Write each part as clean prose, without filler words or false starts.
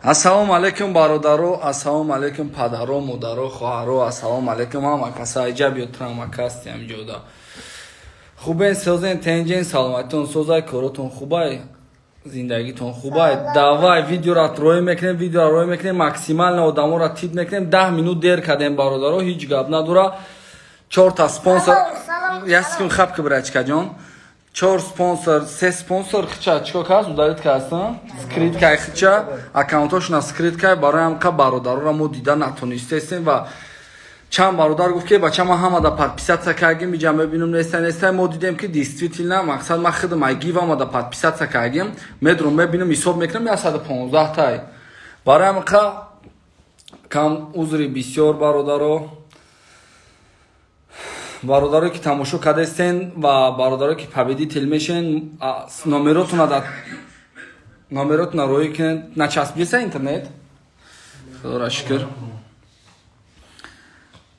Ассалому алайкум бародаро, ассалому алайкум падаро, модаро, хоҳаро, ассалому алайкум ҳама каса. Иҷа биё трама кастиам ҷода. Хубен, созен, тенҷен, саломатитон созай, коротон хубай, зиндагитон хубай. Давай видеора рой мекунем, видеора рой мекунем, максимально одаморо тит мекунем. 10 минут дер кардем бародаро, ҳеҷ гап надора. Чорта спонсор, як секунд хаб ки брачка ҷон. Чор спонсор, се спонсор хича чико кас удалить кастан, скрит кай хича, аккаунтошона скрит кай, барои ҳамқа бародарора мо дида натонистестем ва чанд бародар гуфт ки бача ма ҳама да подписаться кардем, иҷа мебинем неста неста, мо дидем ки действительно мақсад ма худам айгив ҳама да подписаться кардем, медром мебинем ҳисоб мекунем 115 тай. Барои ҳамқа кам узри бисёр бародаро. Бародарое ки тамошо кардастен ва бародарое ки победитель мешен, номеротона роӣ кунед. Начаспиеса интернет? Худоро шукр.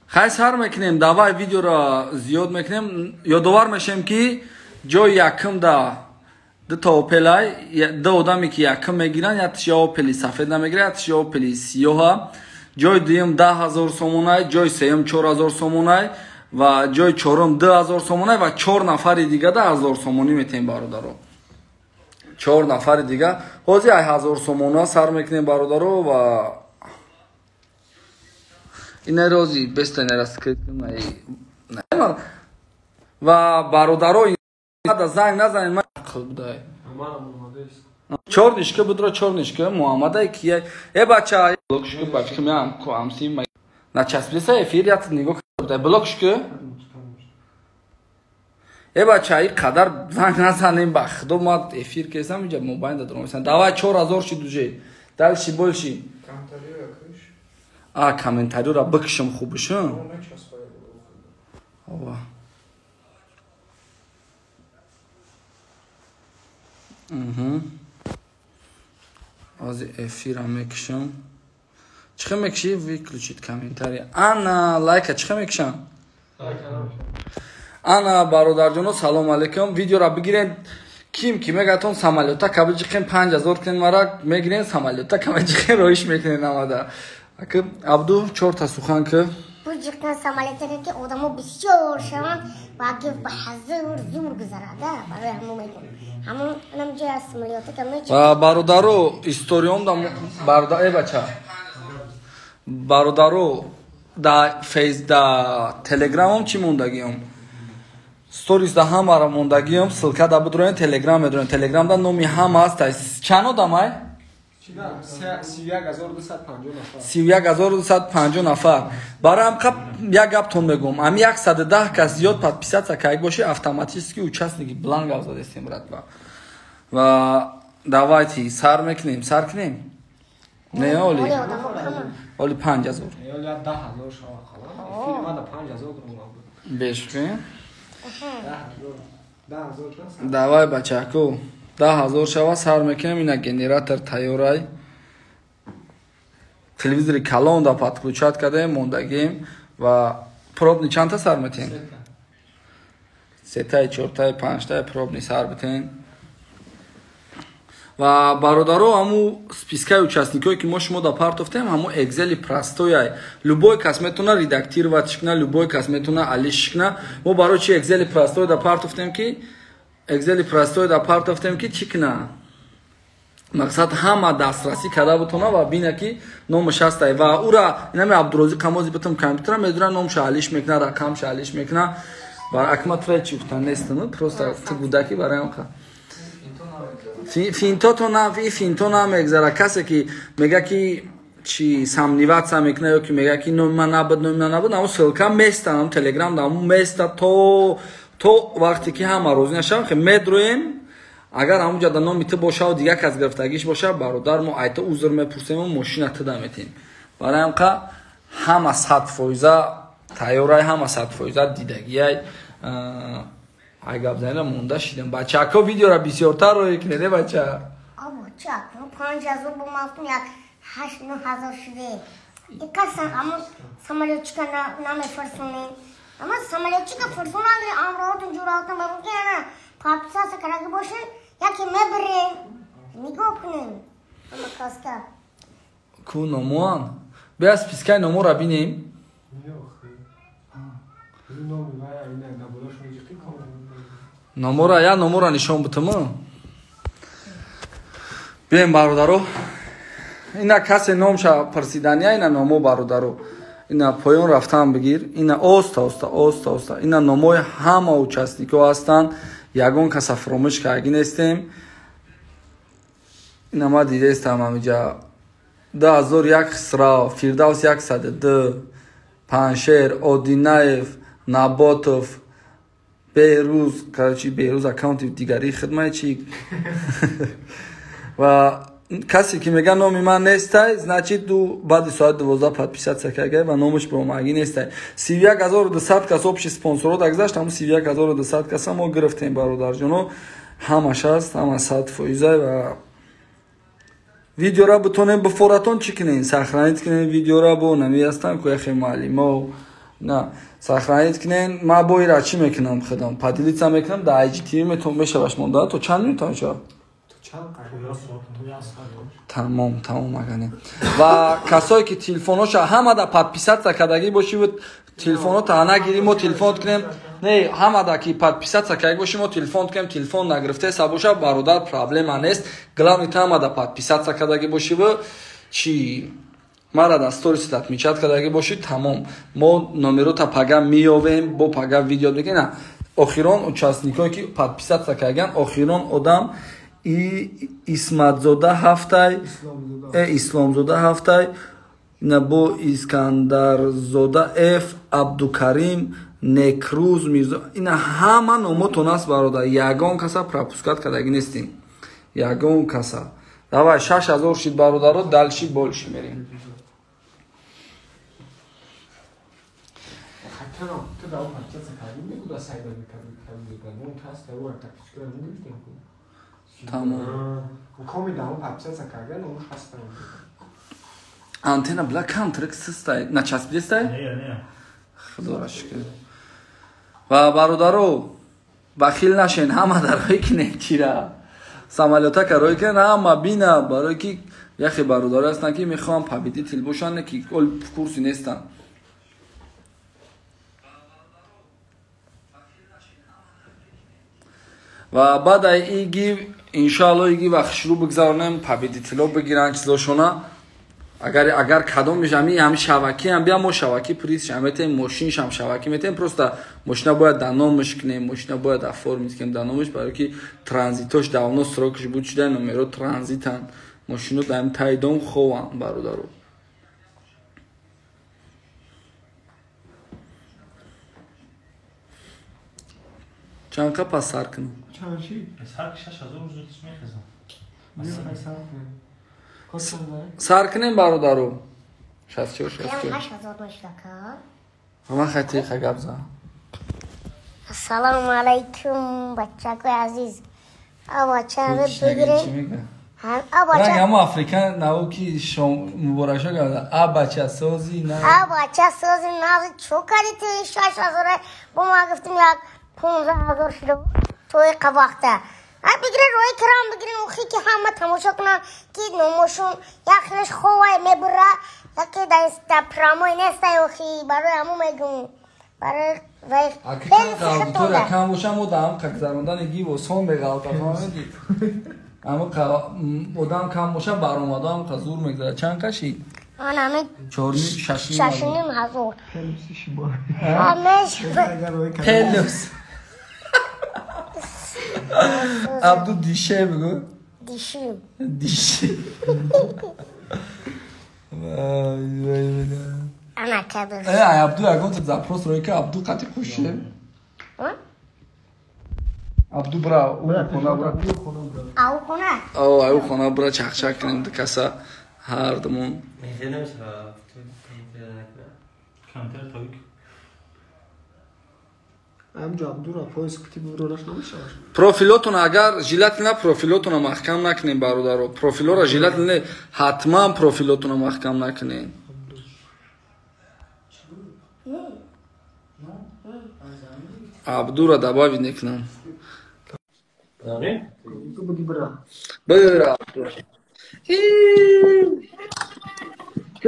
Хай сар мекунем, давай видеоро зиёд мекунем. Ёдовар мешем ки ҷои якум да дута опелай, ду одаме ки якум мегиранд, якташ я опели сафед намегирад, якташ я опели сиёҳа. Ҷои дуюм 10 000 сомонай, ҷои сеюм 4000 сомонай ва ҷои чорум 2000 сомонай ва чор нафари дига да 1000 сомонӣ метем бародаро. Чор нафари дига ҳозир ай 1000 сомона сар мекунем бародаро ва ина рози беста ва бародаро да занг назанед, ман ақл будай. Чор нишка будро, чор нишка Муҳаммадай ки э бача блокшка ба фикр меам ку амси начасписа эфир ят нигоҳ блокшка. Э бача и қадар занг назанем, ба худо ма эфир кесам иҷа мобайн дадорам. Давай 4000 шид уже. Дальше больше. А комментариёра бикшам хубишам. Ова. Ҳозир эфира мекушам. Чӣ хел мекушӣ? Выключить комментарий. Ана лайка чӣ хел мекушам? Ана бародарҷоно, салом алейкум. Видеора бигиред. Ким ки мегатон самолёта кабиҷиқен 5000 кунен мара мегирен самолёта кабиҷиқен роиш мекунен амада. Аки Абду чорта сухан ки буҷиқен самолёта ки одамо бисёр шаванд ва аги ба ҳазур зур гузарада барои ҳамон мегӯм. Ҳамон намҷа самолёта ка меҷ. Ва бародаро историём да бародар э бача. Бародаро да фейс да телеграмом чӣ мондагиём? Сторис да ҳамаро мондагиём, ссылка да бидроен, телеграм медроен. Телеграм да номи ҳама аст. Чанд одамай? 31250 нафар. 31250 нафар. Барои ҳамқа як гаптон мегӯм. Ами 110 кас зиёд подписаться кард боши, автоматически участники бланк гап задестем, братва. Ва давайте сар мекунем, сар кунем. Не, оли. Оли 5000. Оли 10 000 шава қалам. Эфир ма да 5000 рум. Бешки. 10 000. Давай бачаку. 10 000 шава сар мекунем, ина генератор тайёрай. Телевизори калон да подключать кардем, мондагим ва пробный чандта сар метем? Сетай, чортай, панҷтай пробный сар битен. Ва бародаро, ҳаму спискаи участникое ки мо шумо да партофтем, ҳаму экзели простояй. Любой кас метавона редактировать куна, любой кас метавона алиш куна. Мо барои чи экзели простой да партофтем ки экзели простой да партофтем ки чӣ куна? Мақсад ҳама дастрасӣ карда бутона ва бина ки номаш ҳастай ва ура инами Абдурозиқ ҳамози битам компютера медура номша алиш мекуна, рақамша алиш мекуна. Ва акма тра чи гуфтан нестам, просто ту гудаки барои ҳамқа. Финтото на финто намегзара. Касе ки мега ки чи сомневаться мекуна ё ки мега ки номи ман набуд, номи ман набуд, ҳамун ссылка места, ҳамун телеграм да ҳамун места то вақте ки ҳама розӣ нашаванд, хе медроем. Агар ҳамун ҷа да номи ту бошаву дигар кас гирифтагиш боша, бародар, мо айта узр мепурсему мошина ту да метем. Барои ҳамқа ҳама 100% тайёрай, ҳама 100% дидагиай. Ай гап занира монда шидем. Бачако видеора бисёртар рӯй кунед, э бача. Або чак, 5000 бо мафтум як 8 9000 шуде. Икасан аммо самолётчика намефарсонем. Ама самолётчика фарсонан амротун ҷуротун ба мумкин ана подписаться кардаги бошен, яке мебирем. Нигоҳ кунем. Ама каска. Ку номоан. Бия спискаи номоро бинем. Номора, я номора нишон бутума. Бием бародаро. Ина касе номша пурсидания, ина номо бародаро. Ина поён рафтан бигир. Ина оста оста оста оста. Ина номои ҳама участникҳо ҳастанд. Ягон каса фуромӯш карги нестем. Ина ма дидаистам ҳамиҷа. 2001 Хисрав, Фирдавс 102, Паншер, Одинаев, Наботов, Беруз, короче, Беруз аккаунти дигари хидмаи чи. Ва касе ки мега номи ман нестай, значит ду баъди соат 12 подписаться карда ва номаш бромагӣ нестай. 31200 кас общий спонсорро дагзашт, ҳамун 31200 каса мо гирифтем бародарҷоно. Ҳамаш аст, ҳама 100% ва видеора бутонем бифоратон чӣ кунем? Сохранить кунем видеора бо нами ҳастам ку яхе муаллимо. На, сохранить кунем. Ма бо ира чӣ мекунам худам? Поделиться мекунам дар IGTV метон мешаваш монда то чанд минута мешава? Тамом, тамом агане. Ва касое ки телефоноша ҳамада подписаться кардагӣ бошӣ ва телефонота нагирӣ, мо телефон кунем. Не, ҳамада ки подписаться кардагӣ бошӣ, мо телефон кунем, телефон нагирифтеса боша, бародар, проблема нест. Главный та ҳамада подписаться кардагӣ бошӣ ва чи мара дар сторисит отмечать кардагӣ бошӣ, тамом. Мо номерота пага меёвем, бо пага видео мекунем. Охирон участникое ки подписаться кардаган, охирон одам и Исматзода ҳафтай, Исломзода ҳафтай, ина бо Искандарзода Ф, Абдукарим, Некруз, Мирзо, ина ҳама номотон аст бародар. Ягон каса пропускать кардагӣ нестем. Ягон каса. Давай 6000 шид бародаро, дальше больше мерем. Тамом. Антенна бла камтрик систай. Начаспидистай? Не, не. Худоро шукр. Ва бародаро, бахил нашен, ҳама дарои кинем чира. Самолёта карои кунен, ҳама бина, барои ки яхе бародаро ҳастанд ки мехоҳанд победитель бошанд, ки ол в курсе нестанд. Ва баъд ай иги иншаалло иги вақт шурӯъ бигзаронем, победителҳо бигиранд чизошона. Агар кадомиш ҳами шавакӣ ҳам бия, мо шавакӣ приз шам метем, мошиншам шавакӣ метем. Просто мошина бояд дар номаш кунем, мошина бояд оформить кунем дар номаш, барои ки транзитош давно срокаш буд шуда, номеро транзитан. Мошино дар ҳами таи дом хованд бародаро. Чанд қа пас сар кунам? Чанд чи? Сар 6000 рӯз мехезам. Сар кунем бародаро. 64 64. 8000 мешака. Ман хати гап зад. Ассалому алайкум бачакои азиз. А бача бигирем. А бача. Ранг ҳамо Африка науки шом муборакшо карда. А бача сози на. А бача сози на чо кардӣ ту 6000? Бо ма гуфтем як 15000 шуда тои қабақта. А бигирен рои крам бигирен охи ки ҳама тамошо кунанд ки номошун як хелеш ховай мебура, яке дар прамой нестай охи барои ҳаму мегум. Барои вай аудитория кам боша, мо дар ҳам гузарондани гив осон меғалта, фаҳмидӣ? Ҳама одам кам боша, баромадо ҳам зур мегузарад. Чанд кашид? Ана 4.5 ҳазор. Пелюс. Абду дише бигӯ. Диши. Диши. Вай вай вай. Ана кабир. Ай Абду ягон запрос рой ки Абду қати хуше. Абду бра, ӯ хона бра. Ау хона? О, ау хона бра чақчақ кунем ду каса ҳардумон. Камтар тоик. Профилотон агар жилатина профилотона маҳкам накунем бародаро. Профилора жилатина ҳатман профилотона маҳкам накунем. Абдура добавить некунам. Бра.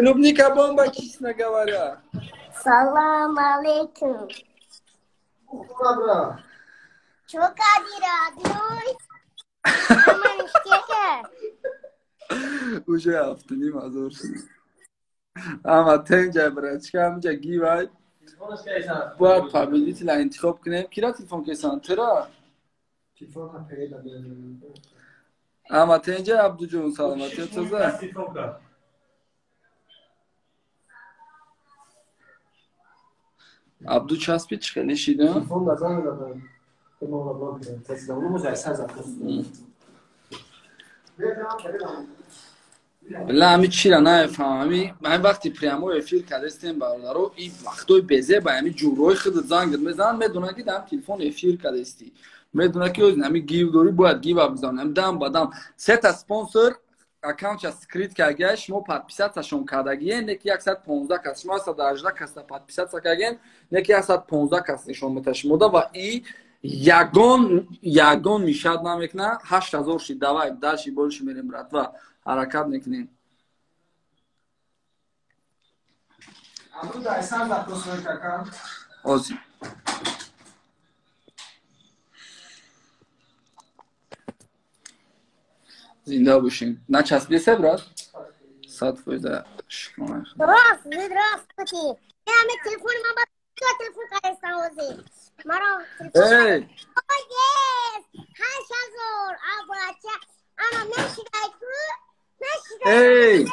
Клубника бомба, честно говоря. Салам алейкум. Чё кади, родной? Уже 7,5 ҳазор шуд. Ама тенҷа, братчика, ҳамҷа гивай. Бояд победителя интихоб кунем. Кира телефон кесан? Тира? Ама тенҷа, Абдуҷон, саломатият соза. Абду часпид, чӣ хеле шида? Телефон да занг задам. Била, ами чира нафаҳмам. Ами ами вақти прямой эфир кардастем, бародаро, и вақтои безеба ами ҷуррои худат зангат мезананд, медонанд, ки дам телефон эфир кардастӣ, медонад, ки ами гив дорӣ, бояд гива бизанӣ. Ами дам ба дам сета спонсор аккаунтша скрыть кардагия, шумо подписаться-шон кардагиен, не ки 115 кас, шумо 118 каса подписаться кардагиен, не ки 115 кас нишон мета шумода ва и ягон мешать намекуна. 8 ҳазор шид. Давай дальше, больше мерем, братва, ҳаракат мекунем. Абду дайсан запрос кака. Ози. Зинда бошем. Начасписе, брат? 100%, шукрона. Рост, здравствуйте. Я ме телефон ма ба телефон кардастам ози. Маро телефон. Эй! Oh, yes! 8 ҳазор. Абача. Ана нашидай ку? Нашидай. Эй!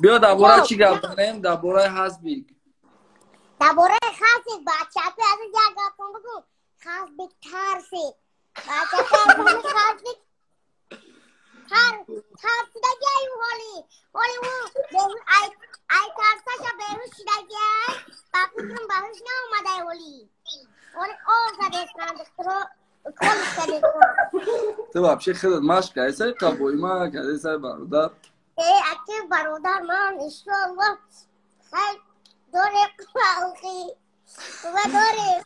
Биё, дар бораи чӣ гап занем? Дар бораи Ҳазбик. Дар бораи Хазбик, бачаку, аз як гапон бигӯ. Хазбик тарсид. Бачаку, аз Хазбик тарсидагиай ӯ ҳоли. Ҳоли ӯ ай тарсаша беҳуш шидагиай. Ба фикрам, ба ҳуш наомадай ҳоли. Ҳоли об задестан, духтуро уколиш кардестан. Ту вообще худат машқ кардесай, қабоима кардесай, бародар? Э, аки бародар, ман иншоаллоҳ хай дорем, охи. Ва дорем.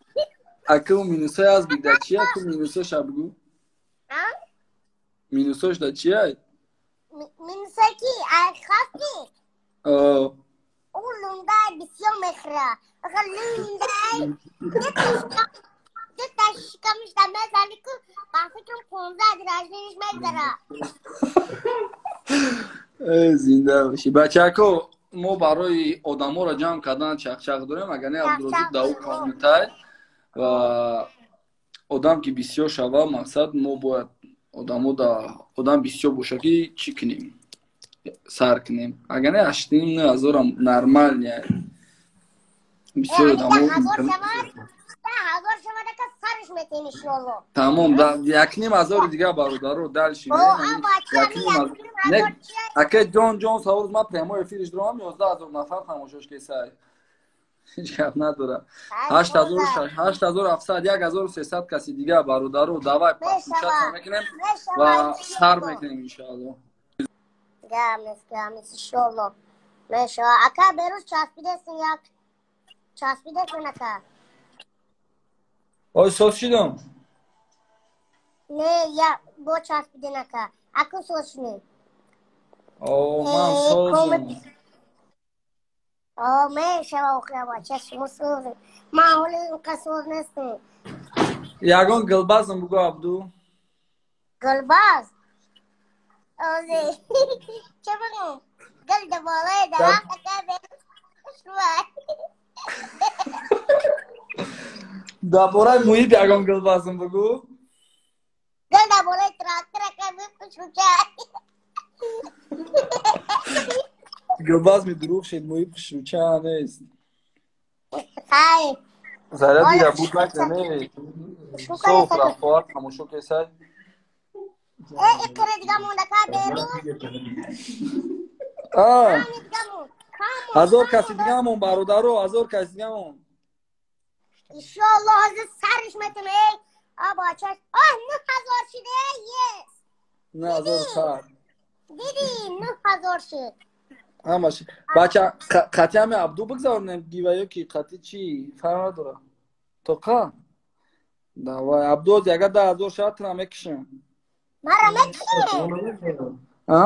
Аку минусои Ҳазбик дар чи? Аку минусоша бугӯ. А? Минусош дар чия? Минусои ки? Ай Хазбик? О. Ӯ лундай бисёр мехӯра. Аха лундай. Дута шикамиш да мезани ку, ба фикрам, 15 дражниш мегзара. Э, зинда бошӣ. Бачако, мо барои одаморо ҷамъ кардан чақчақ дорем, агар не Абдурозиқ дар ӯ комнатай ва одам ки бисёр шава, мақсад мо бояд одамо да одам бисёр боша, ки чӣ кунем, сар кунем. Агар не, ҳаштним нӯ ҳазорам нормальный. Бисёр одамо. 10 ҳазор шавад, 10 ҳазор шавад, ака, сариш метем, иншоалло. Тамом, якним ҳазори дига, бародаро, дальше. О, а бача, ами 1,5 ҳазор чия? Ака ҷон, ҷон, савоз, ман прямой эфириш дорам, 11 ҳазор нафар тамошош кесай. Ҳеҷ гап надора. 8700, 1300 каси дига, бародаро, давай подключаться мекунем ва сар мекунем, иншоалло. Гап нест, гап нест, иншоалло. Мешава. Ака, берӯз часпидестин, як часпидестин, ака. Ой, соз шидам. Не, я бо часпиден, ака. Аку соз шудем. О, ман созам. О, мешава, охира, бача, шумо созем. Ман ҳоли инқа соз нестам. Ягон гилбазм бугӯ, Абду. Гулбаз? Озе. Чӣ бигӯм? Гул да болои дарахт, ака, берӯз хушрӯай. Дар бораи муҳит ягон гилбазм бугӯ. Гул да болои трактор, ака, берӯз хушрӯчай. Гилбазми дурӯғ шид, муҳиб хушрӯча нест. Хай. Заряди буд накане. Соф рафоат тамошо кесай. Э, иқири дига монда, ка, берӯз. А, Ҳами дига монд. ҳазор каси дигамон, бародаро, ҳазор каси дигамон. Иншоалло, ҳозир сариш метем, эй. А бача. Оҳ, 9 ҳазор шид, эй, yes. 9100. Диди, 9 ҳазор шуд. Ҳамаш. Бача, қати ҳами Абду бигзаронем гива ё ки қати чӣ? Фарқ надора. Тоқа? Давай, Абду, ози агар 10 ҳазор шавад, тура мекушам. Мара мекушӣ? А?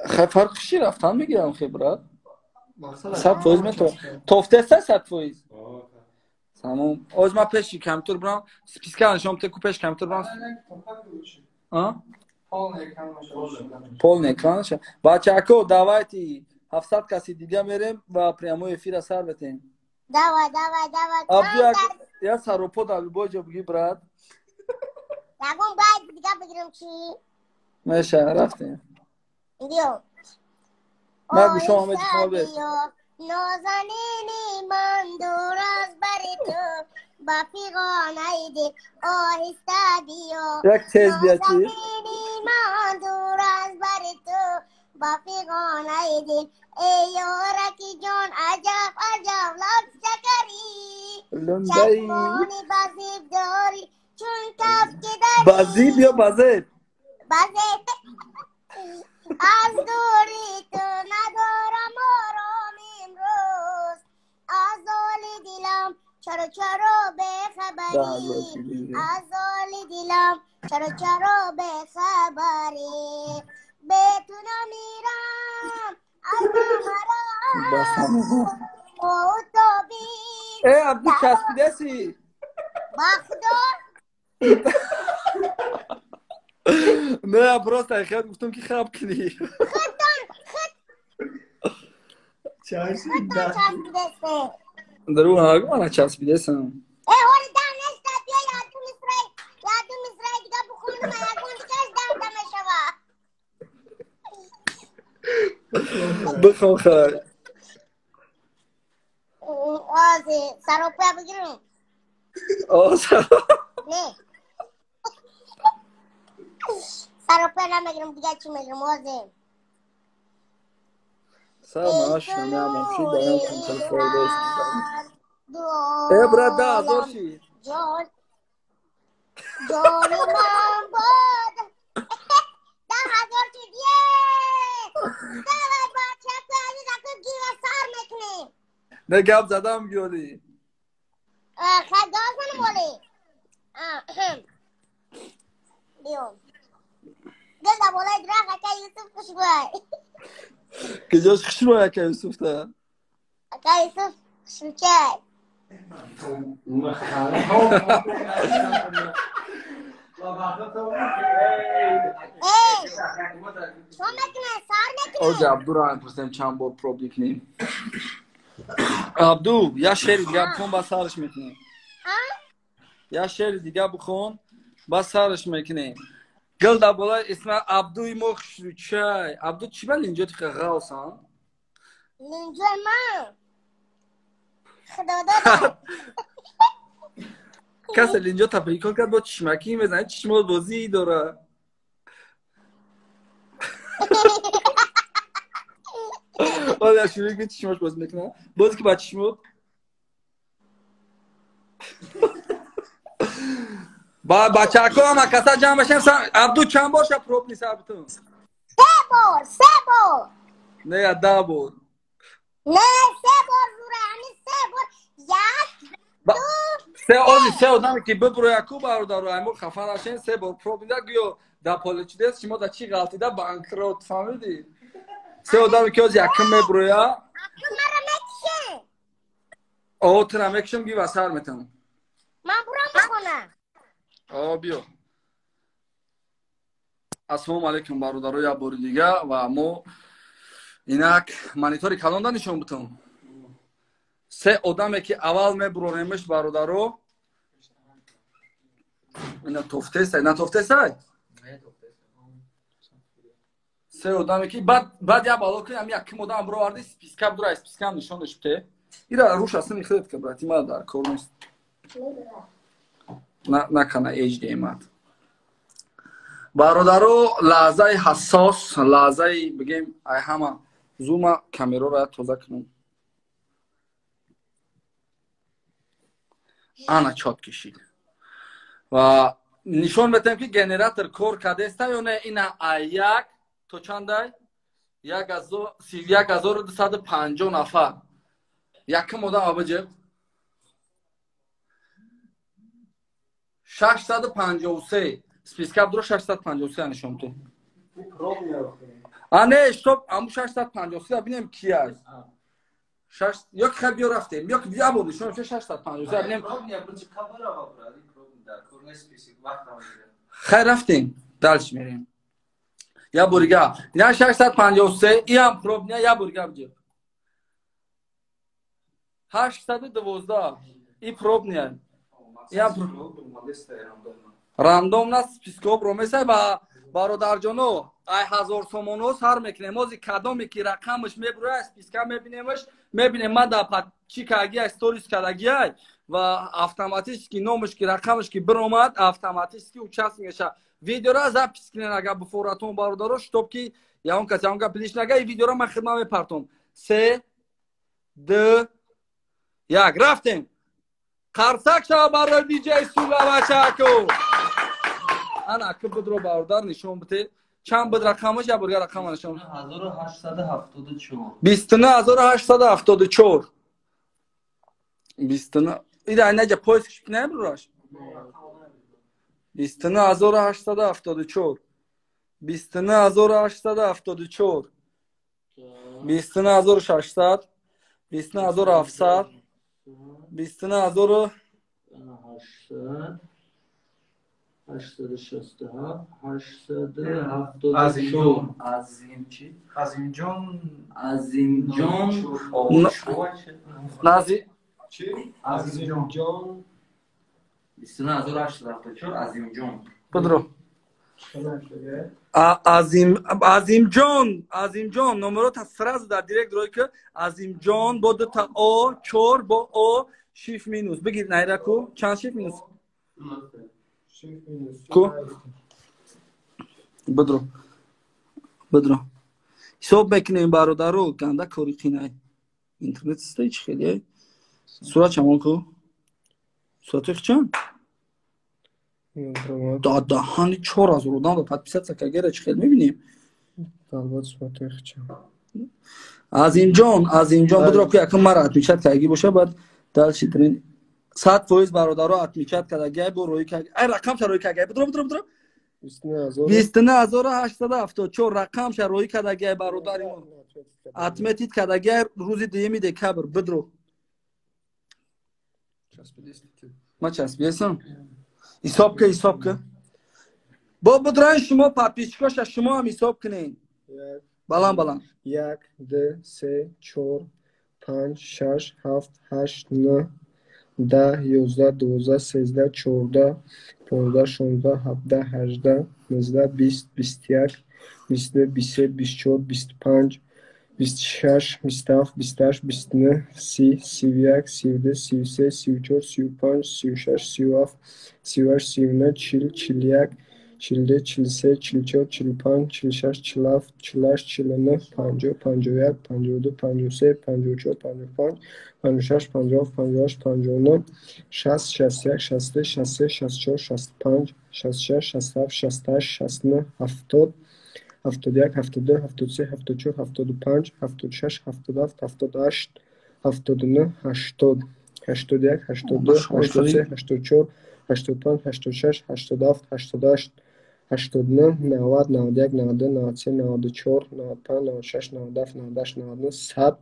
Хай фарқ чи рафтан мегирам хе брат. 100% метавон. Тофтеста 100%. Тамом. Оз ма пеши компютер брам, списка нишон бите ку пеш компютер брам. А? Полный экран ша. Бачако, давайте 700 каси дига мерем ва прямой эфира сар бетем. Давай, давай, давай. Абду я саропо да любой ҷо бигӣ брат. Ягон байд дига бигирам чи? Меша, рафтем. Биё. Ма гӯшам ҳама ҷо бе. Нозанини ман дур аз бари ту ба фиғонаи дил оҳиста биё. Як тез бия чи? Нозанини ман дур аз бари ту ба фиғонаи дил эй ёраки ҷон аҷаб аҷаб лаб шакарӣ чашмони базиб дорӣ чун кафки дарӣ. Базиб ё базеб? Базеб. Аз дури ту надорам ором имрӯз, аз оли дилам чаро чаро бехабарӣ, аз оли дилам чаро чаро бехабарӣ, бе ту намирам аз намарам отоби. Э Абду часпидаси? Ба Худо. Не, просто хел гуфтам ки хаб кунӣ. Худтон худ. Часпидаси. Дару нагу мана часпидасам. Э ҳоли дам неста биё яду мисрай, яду мисрай дига бухонам ягон дигаш дам дамешава. Бихон хай. Ози саропа бигирам. О саро. Не. Саропа намегирам, дига чӣ мегирам ози. Сар манаш намеамам ши даям камтар фоида аст. Э брат, да азор ши. Ҷон ҷони ман бод. 10,000 шид. Е! Давай бачако азиз аку гива сар мекунем. Не гап задам гиёли. Хай гап занам оли. Биё. Гул дар болои дарахт ака Юсуф хушбӯй. Куҷош хушрӯй ака Юсуфта? Ака Юсуф хушрӯчай. Эй! Чо мекунед? Сар мекунед? Ози Абдуро мепурсем чанд бор пробник кунем. Абду, як шеъри дига бихон, ба сараш мекунем. Як шеъри дига бихон, ба сараш мекунем. Гул дар болои исма Абдуи мо хушрӯчай. Абду чӣ ба линҷо тиқа ғавсан? Линҷои ман? Худо додад. Касе линҷо таприкон кард бо чишмакӣ мезанад, чишмот бозӣ дора. Оля шурӯъ ки чишмош бозӣ мекунад. Боз ки ба чишмот ба бачако ҳама каса ҷамъ башем. Абду чанд бор ша пробни сар битун? 3 бор, 3 бор. Не, 10 бор. Не, 3 бор зура, ҳамин 3 бор. 1 2 се ози се одаме ки бибуроя ку бародаро, ай мо хафа нашен, 3 бор пробнида гӯё дар полечидес шумо да чӣ ғалтида банкрот, фаҳмидӣ? Се одаме ки ози якм мебуроя. Маро мекишем. О, тура мекишем, гива сар метам. Ман бурам бихона. О, биё. Ассалому алайкум бародаро, як бори дига ва мо инак монитори калонда нишон бутам. Се одаме ки аввал мебуроремш бародаро. Ина тофтесай, на тофтесай? Се одаме ки баъд як бало кунем, яким одам бироварди, списка бидура, спискам нишонаш бите. Ира руш аслан худат ка брат, има дар кор нест. Накана HDMI. Бародаро, лаҳзаи ҳассос, лаҳзаи бигем ай ҳама зума камераро тоза кунам. Ана чот кишид. Ва нишон метаем ки генератор кор кардеста ё не. Ина ай 1 то чандай? 1250 нафар. Яким одам абаҷеб 653 списка бдуро 653 нишон ту. А не, стоп, аму 653 бинем ки аст. Шаш ё ки биё рафтем, ё ки бия бо нишон 653 бинем. Хайр рафтем, дальше мерем. Я бурига. Я 653, иам пробня, я бурига бҷи. 812 и пробня. Иам рандом на спискоб ромесай ва бародарҷоно, ай 1000 сомоно сар мекунем. Ози кадоме ки рақамаш мебурояд, списка мебинемаш, мебинем ма да чӣ кардагиай, сторис кардагиай ва автоматически номаш ки рақамаш ки биромад, автоматически участник мешавад. Видеора запись кунен агар бифоратон бародаро, чтоб ки ягон кас ягон гап лиш нага. И видеора ман хидмат мепартом. 3 2 1 рафтем. Қарсак шава барои диҷей Сула бачаку. Ана ки будро бародар нишон бите. Чанд буд рақамаш? Я бурга рақама нишон. 1874. 29874. 29 ида инаҷа поиск намебураш. 29874. 29874. 29600. 29700. 29800. 867 874. Азим чи? Азимҷон. Азимҷон. Нази чи? Азимҷон. 29874 Азимҷон. Будро. Азим Азимҷон, Азимҷон номерота сразу дар директ рой ки Азимҷон бо ду та О, 4 бо О, шиф минус. Бигир найра ку, чанд шиф минус? Ку? Будро. Будро. Ҳисоб мекунем бародаро, ганда кори қинай. Интернет систаи чи хеле? Сурат чамон ку? Суратои чанд? Да даҳани 4000 одам ба подписаться кагера чи хел мебинем? Азимҷон, Азимҷон будро ку якум мара отмечать кардаги боша, баъд дальше трен 100% бародаро отмечать кардаги бо рӯи кардаги. Ай рақамша рӯи кардаги. Будро, будро, будро. 29874 рақамша рӯи кардаги бародари мо. Отметить кардаги рӯзи 2 декабр. Будро. Ма часпидесам? Ҳисоб ка, ҳисоб ка. Бо будран шумо подписчикоша шумо ҳам ҳисоб кунед. Баланд баланд. 1 2 3 4 5 6 7 8 9 10 11 12 13 14 15 16 17 18 19 20 21 22 23 24 25 26 27 28 29 30 31 32 33 34 35 36 37 38 39 40 41 42 43 44 45 46 47 48 49 50 51 52 53 54 55 56 57 58 59 60 61 62 63 64 65 66 67 68 69 70 71 72 73 74 75 76 77 78 79 80 81 82 83 84 85 86 87 88 89 90 91 92 93 94 95 96 97 98 99 100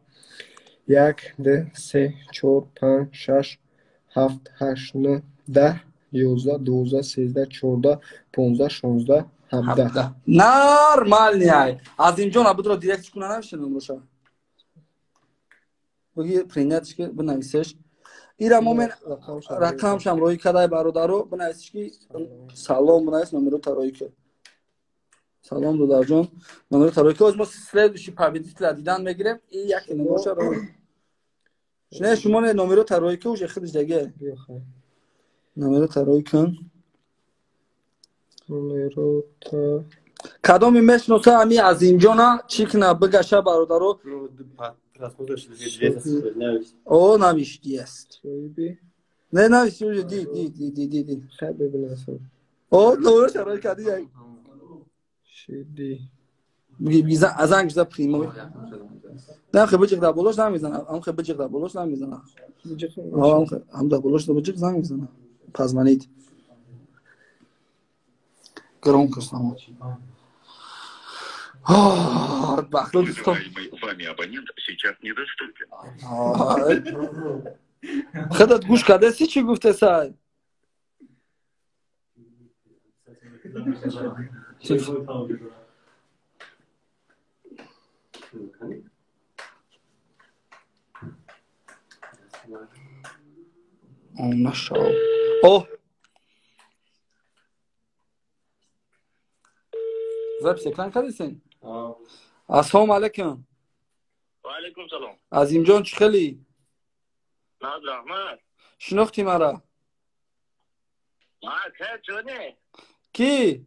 1 2 3 4 5 6 7 8 9 10 11 12 13 14 15 16 17. Нормальный ай. Азимҷон абудро директ куна навиша номроша. Буги принятиш ки бинависеш. Ира момен рақамшам рӯи кадай бародаро бинависиш ки салом бинавис номерота рӯи ки. Салом додарҷон, номерота рӯи ки. Оз мо следующий победителя дидан мегирем. И як номроша рӯи. Не шумо не номерота рӯи ки уже худиш даге. Номерота рӯи кун. Номерота Кадоми мешноса ами Азимҷона чӣ кина бигаша бародаро? О, навишти аст. Не навишти уже ди ди ди ди ди ди. Хай бибинасам. О, номероша рӯи кади як. Шиди. Биги занг зад прямой. Не хе биҷиқ дар болош занг мезана. Ам хе биҷиқ дар болош занг мезана. Ам дар болош биҷиқ занг мезана. Позвонить. Громко само. Бахло дӯстон. Вами абонент сейчас недоступен. Худат гӯш кардаси чӣ гуфтесай? Нашав. О! Запись экран кардесен? Ассалому алайкум. Ва алайкум салом. Азимҷон, чӣ хелӣ? Наз раҳмат. Шинохтӣ мара? Ма ка ҷоне? Ки?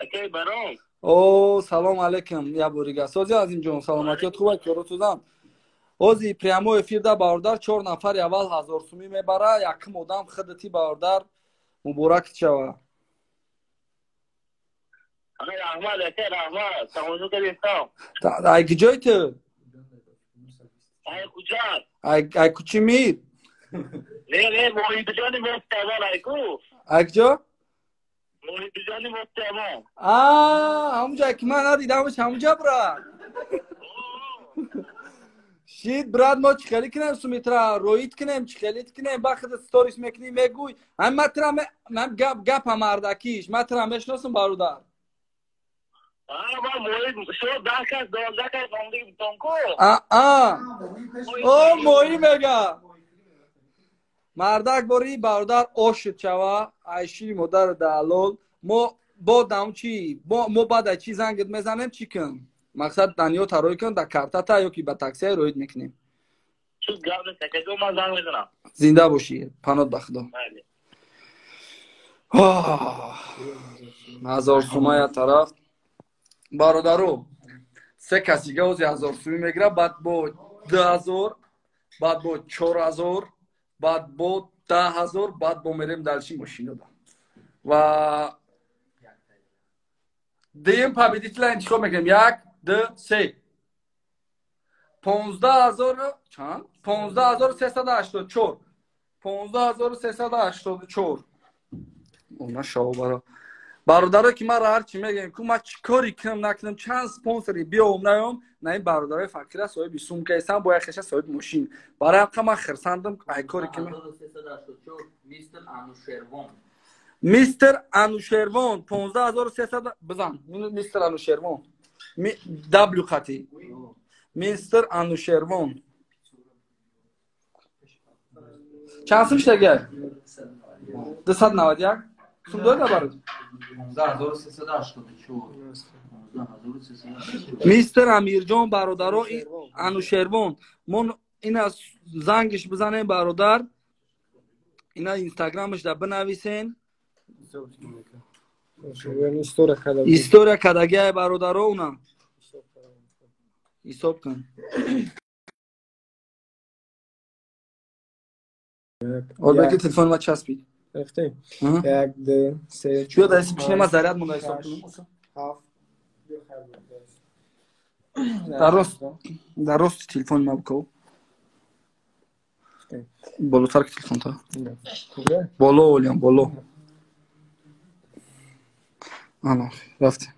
Акай баром. О, салом алайкум. Я борига. Сози Азимҷон, саломатият хуб аст, корот созам. Ози прямой эфирда бародар 4 нафари аввал 1000 сумӣ мебара, якум одам худати бародар, муборак шава. Раҳмат, ака, раҳмат. Тамошо кардистам. Ай куҷои ту? Ай Хуҷанд. Ай кӯчи Мир? Не, не, Моҳибиҷони Муфтиабон, ай ку? Ай куҷо? Моҳибиҷони Муфтиабон. Аа, ҳамунҷа ки ман надидамш, ҳамунҷа брат. Шид брат, мо чӣ хелӣ кунем сумитра, роид кунем, чӣ хелӣ кунем, ба худат сторис мекунӣ, мегӯй. Ҳам ман тра ман гап гапа мардакиш, ман тра мешиносам бародар. О, моҳӣ мега. Мардак бори бародар ошид шава, айшири модар даалол. Мо бо дам чӣ, мо баъд ай чӣ зангит мезанем, чӣ кун? Мақсад даниёта рой кун, дар картата ё ки ба таксия роид мекунем. Зинда бошӣ, панот ба худо. 1000 сума я тараф. Бародаро, се касига ози 1000 сумӣ мегирад, баъд бо 2000, баъд бо 4000, баъд бо 10000, баъд бо мерем далши мошинода. Ва дуюм победителя интихоб мекунем. 1, 2, 3. 15000 чанд? 15384. 15384. Она шав баро. Бародаро ки ман ҳар чӣ мегӯям, ку ман чӣ кори кунам накунам, чанд спонсори биём наём, на ин бародарои фақира соҳиби сумка ҳастам, бо яхеша соҳиби мошин. Барои ҳамқа ман хирсандам, ай кори ки Мистер Анушервон. Мистер Анушервон 15300 бизан. Мистер Анушервон. W хати. Мистер Анушервон. Чанд сум шудагай? 291. Сум дорад барод? 15384. Мистер Амирҷон бародаро Анушервон. Мо ина зангиш бизанем бародар. Ина инстаграмаш да бинависен. История кардагиай бародаро уна. Ҳисоб кун. Олбеки телефони ма часпид. Рафтем. 1, 2, 3, 4. Биё даст пишне ма заряд монда ҳисоб кунам. 7. Дар рости телефони ма биков. Болотар ки телефон та. Боло олиям, боло. Ана, рафтем.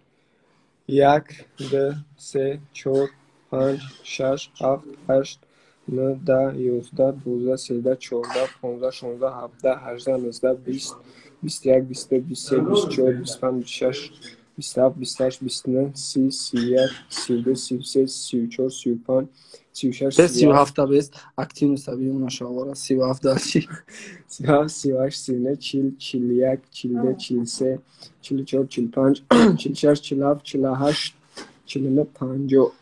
1, 2, 3, 4, 5, 6, 7, 8, 9, 10, 11, 12, 13, 14, 15, 16, 17, 18, 19, 20, 21, 22, 23, 24, 25, 26, 27, 28, 29, 30, 31, 32, 33, 34, 35, 36, 37 бест. Активно сабиём нашавара 37 дальше. 37, 38, 39, 40, 41, 42, 43, 44, 45, 46, 47, 48, 49, 50.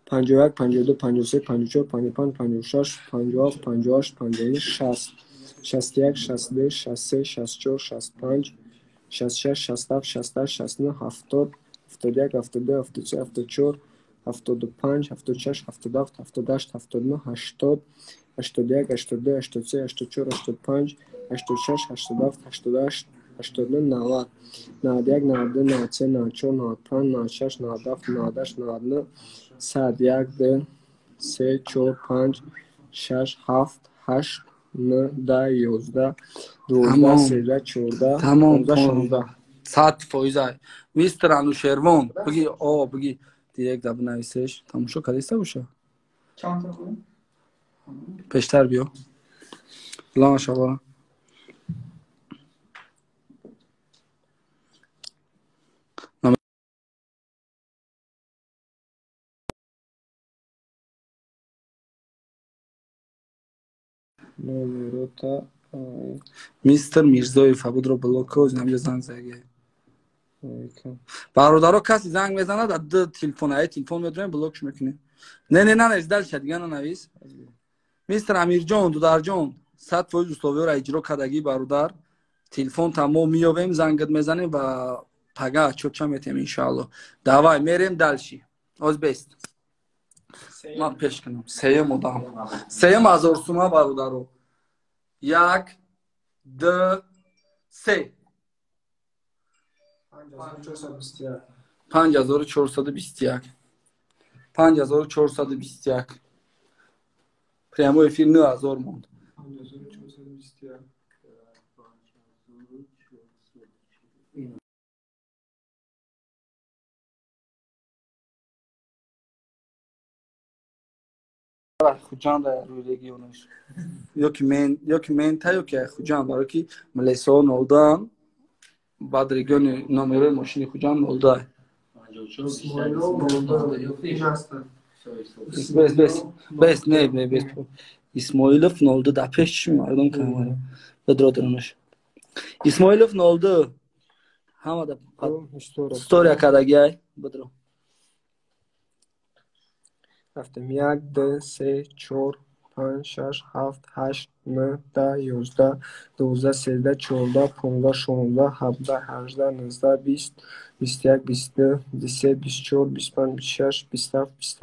51, 52, 53, 54, 55, 56, 57, 58, 59, 60, 61, 62, 63, 64, 65, 66, 67, 68, 69, 70, 71, 72, 73, 74, 75, 76, 77, 78, 79, 80, 81, 82, 83, 84, 85, 86, 87, 88, 89, 90, 91, 92, 93, 94, 95, 96, 97, 98, 99, 100, 1, 2, 3, 4, 5, 6, 7, 8, 9, 10, 11, 12, 13, 14, 15, 16. 100%. Мистер Анушервон, биги, о, биги, директ да бинависеш. Тамошо кардиста боша? Пештар биё. Лама шабара. Мистер Мирзоев абудро блоко намҷа занг заге. Бародаро, каси занг мезанад, а ду телефон, ай телефон медроем, блокш мекунем. Не, не, нанавис, дальше дига нанавис. Мистер Амирҷон, дударҷон, 100% условиёро иҷро кардагӣ, бародар. Телефон та мо меёбем, зангат мезанем ва пага отчётча метем, иншаалло. Давай, мерем дальше. Оз бест. Ман пеш кунам. Сеюм одам. Сеюм ҳазор сума, бародаро. 1, 2, 3. 5421. 5421. Прямой эфир 9000 монд. 5421. Хуҷанд рӯи регионаш. Ёки мен, ёки мента, ёки Хуҷанд, барои ки милесо нолдаан, баъд региони номерои мошини Хуҷанд нолда. Бес, бес, бес, не, не, бес. Исмоилов нолда да пеш чӣ мардум камара. Бедро дронаш. Исмоилов нолда. Ҳама да история кардагиай, бедро. Рафтем. 1, 2, 3, 4, 5, 6, 7, 8, 9, 10, 11, 12, 13, 14, 15, 16, 17, 18, 19, 20, 21, 22, 23, 24, 25, 26, 27,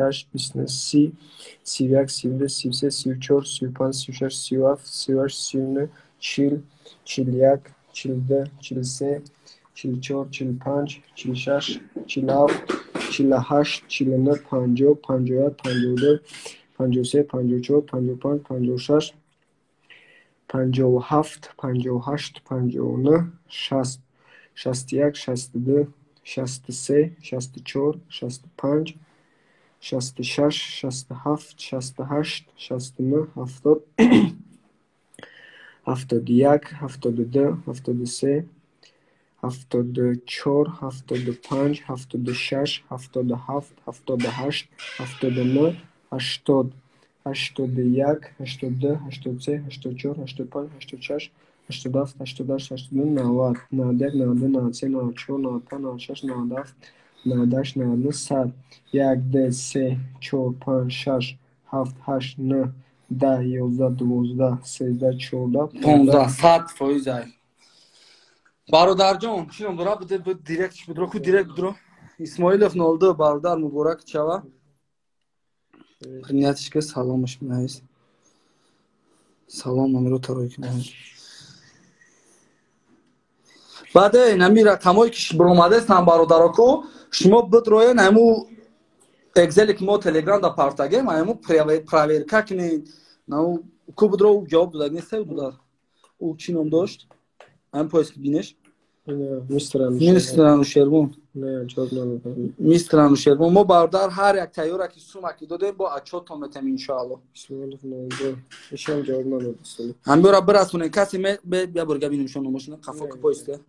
28, 29, 30, 31, 32, 33, 34, 35, 36, 37, 38, 39, 40, 41, 42, 43, 44, 45, 46, 47, 48, 49, 50, 51, 52, 53, 54, 55, 56, 57, 58, 59, 60, 61, 62, 63, 64, 65, 66, 67, 68, 69, 70, 71, 72, 73, 74, 75, 76, 77, 78, 79, 80, 81, 82, 83, 84, 85, 86, 87, 88, 89, 90, 91, 92, 93, 94, 95, 96, 97, 98, 99, 100, 1, 2, 3, 4, 5, 6, 7, 8, 9, 10, 11, 12, 13, 14, 15, 100% ай. Бародарҷон, чӣ ном дорад? Директ бидро, ку директ бидро. Исмоилов 02, бародар, муборак чава. Принятишка саломаш бинавис. Салом номеро тарои кунам. Баъд нами рақамҳое ки биромадестам, бародароко, шумо бидроен ҳаму экзеле ки мо телеграм да партагем, ҳаму проверка кунед. Нау ку бидро, ӯ ҷавоб дода нест, ӯ ӯ чӣ ном дошт? Ҳам поиск бинеш? Мистер Анушервон. Не, ҷавоб надодам. Мистер Анушервон, мо бародар ҳар як тайёра ки сума ки додем, бо отчётон метем, иншоалло. Исмоилов 02. Ишам ҷавоб надод. Ҳамбёра бирасонем, касе ме я бурга бинем шон номошона, қафо ки поиска.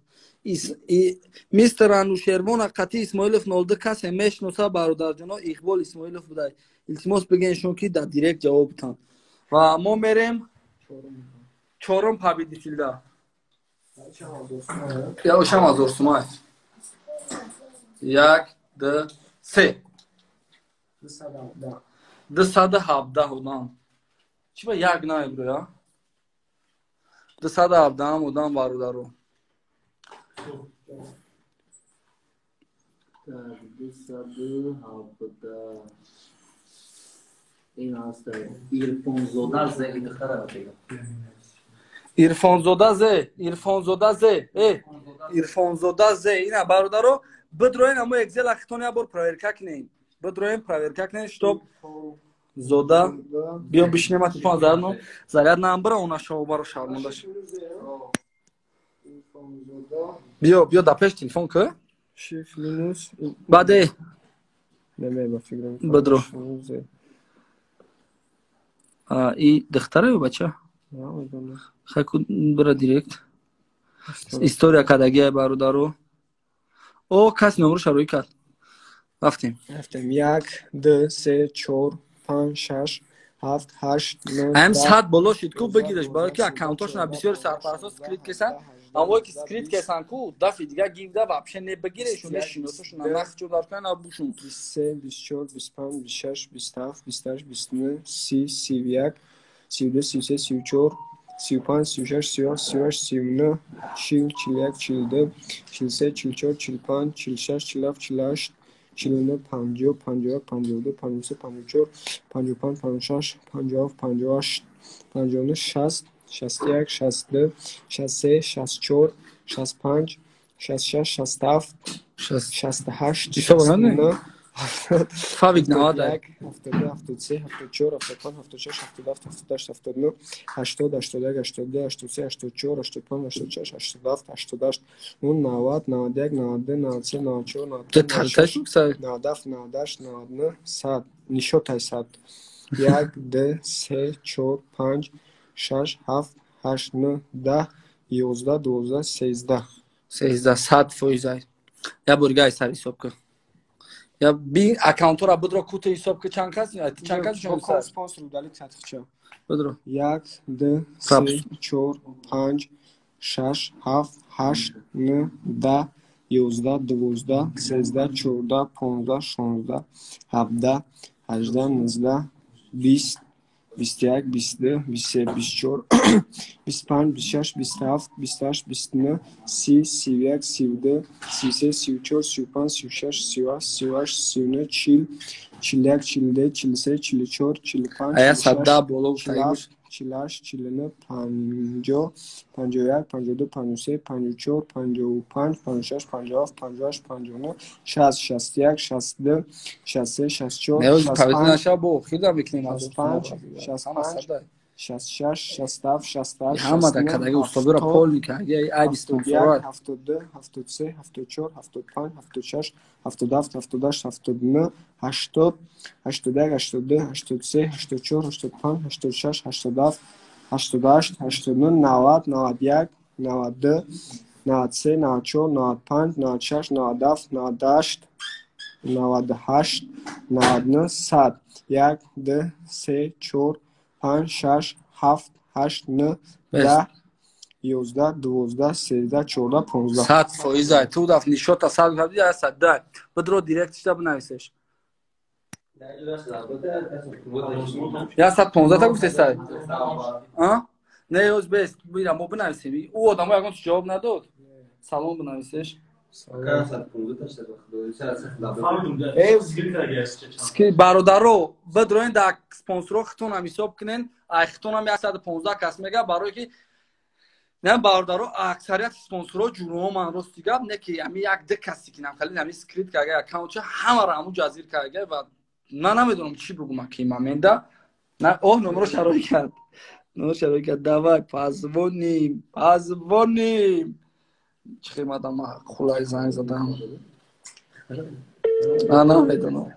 Мистер Анушервон қати Исмоилов 02 касе мешноса, бародарҷоно, Иқбол Исмоилов будай. Илтимос бигӯен ки дар директ ҷавоб битан. Ва мо мерем чорум победителда. Я ошам ҳазор сума. 1, 2, 3. 217 одам. Чӣ ба як наебро, я? 217 одам, бародаро. Так, 217. Ин аст Ирфонзода Зе, духтара бигам. Ирфонзода Зе, Ирфонзода Зе, Ирфонзода Зе. Ина бародаро, бидроен амо экзел ахтон я бор проверка кунем. Бидроен проверка кунем, чтоб зода биё бишинем, телефон зарядно, заряд намбара, она шоу баро шармондаш. Биё, биё, да пеш телефон ку. Shift минус. Баъде. Неме, ба фикрам. Бадро. И духтара ё бача? Хайку, бира директ. История кардагия, бародаро. О, кас номро шароӣ кард. Рафтем. Рафтем. Як, ду, се, чор, панҷ, шаш, ҳафт, ҳашт, нӯ. Ҳам 100 боло шид ку, бигираш, барои ки аккаунтошона бисёри сарпарастҳо скрыть кесан. Амое ки скрыть кесан ку, дафи дига гивда вообще не бигирешу, не шиносошуна, нах чо дар кана бушун. 23, 24, 25, 26, 27, 28, 29, 30, 31, 32, 33, 34, 35, 36, 37, 38, 39, 40, 41, 42, 43, 44, 45, 46, 47, 48, 49, 50, 51, 52, 53, 54, 55, 56, 57, 58, 59, 60, 61, 62, 63, 64, 65, 66, 67, 68, 69, Фавик 90. 72, 73, 74, 75, 76, 77, 78, 79, 80, 81, 82, 83, 84, 85, 86, 87, 88, 90, 91, 92, 93, 94, 95, 97, 98, 99, 100. Нишотай 100. Як, ду, се, чор, панҷ, шаш, ҳафт, ҳашт, нӯ, 10, 11, 12, 13. 13, 100%. Я бор гай сар ҳисоб кун. Я би аккаунтора будро, кута ҳисоб ки чанд кас, чанд кас шумо? Спонсор удалить сатхча. Будро. Як, ду, се, чор, панҷ, шаш, ҳафт, ҳашт, нӯ, 10, 11, 12, 13, 14, 15, 16, 17, 18, 19, 20, 21, 22, 23, 24, 25, 26, 27, 28, 29, 30, 31, 32, 33, 34, 35, 36, 37, 38, 39, 40, 41, 42, 43, 44, 45, Ая 110 боло. 47, 48, 49, 50, 51, 52, 53, 54, 55, 56, 57, 58, 59, 60, 61, 62, 63, 64, 65, 65, 66, 67, 68, ҳама дар кадаги устодора полни карди, айби спонсорат. 72, 73, 74, 75, 76, 77, 78, 79, 80, 81, 82, 83, 84, 85, 86, 87, 88, 89, 90, 91, 92, 93, 94, 95, 96, 97, 98, 98, 99, 100. Як, ду, се, чор, панҷ, шаш, ҳафт, ҳашт, нӯ, 10, 11, 12, 13, 14, 15. 100%. Ту даф нишота 100 кардӣ, 110. Бидро, директишта бинависеш. 115 та гуфтесай? Не, ёз бес, бира мо бинависем. Ӯ одамо ягон чиз ҷавоб надод. Салом бинависеш. Бародаро, бидроен дар спонсорро, хитонам ҳисоб кунен. Ай хитонам 115 кас мега, барое ки не, бародаро, аксарияти спонсорҳо ҷурӯҳо. Ман рости гап, не ки ами як ду каси ки намхали ами скрыть карга аккаунтча, ҳамаро ҳаму ҷазир карга ва ман намедонам чӣ бугум. Аки момента оҳ, номро шароӣ кард, номро шароӣ кард. Давай позвоним, позвоним. Чӣ хел мадам хулай занг задам, намедонам.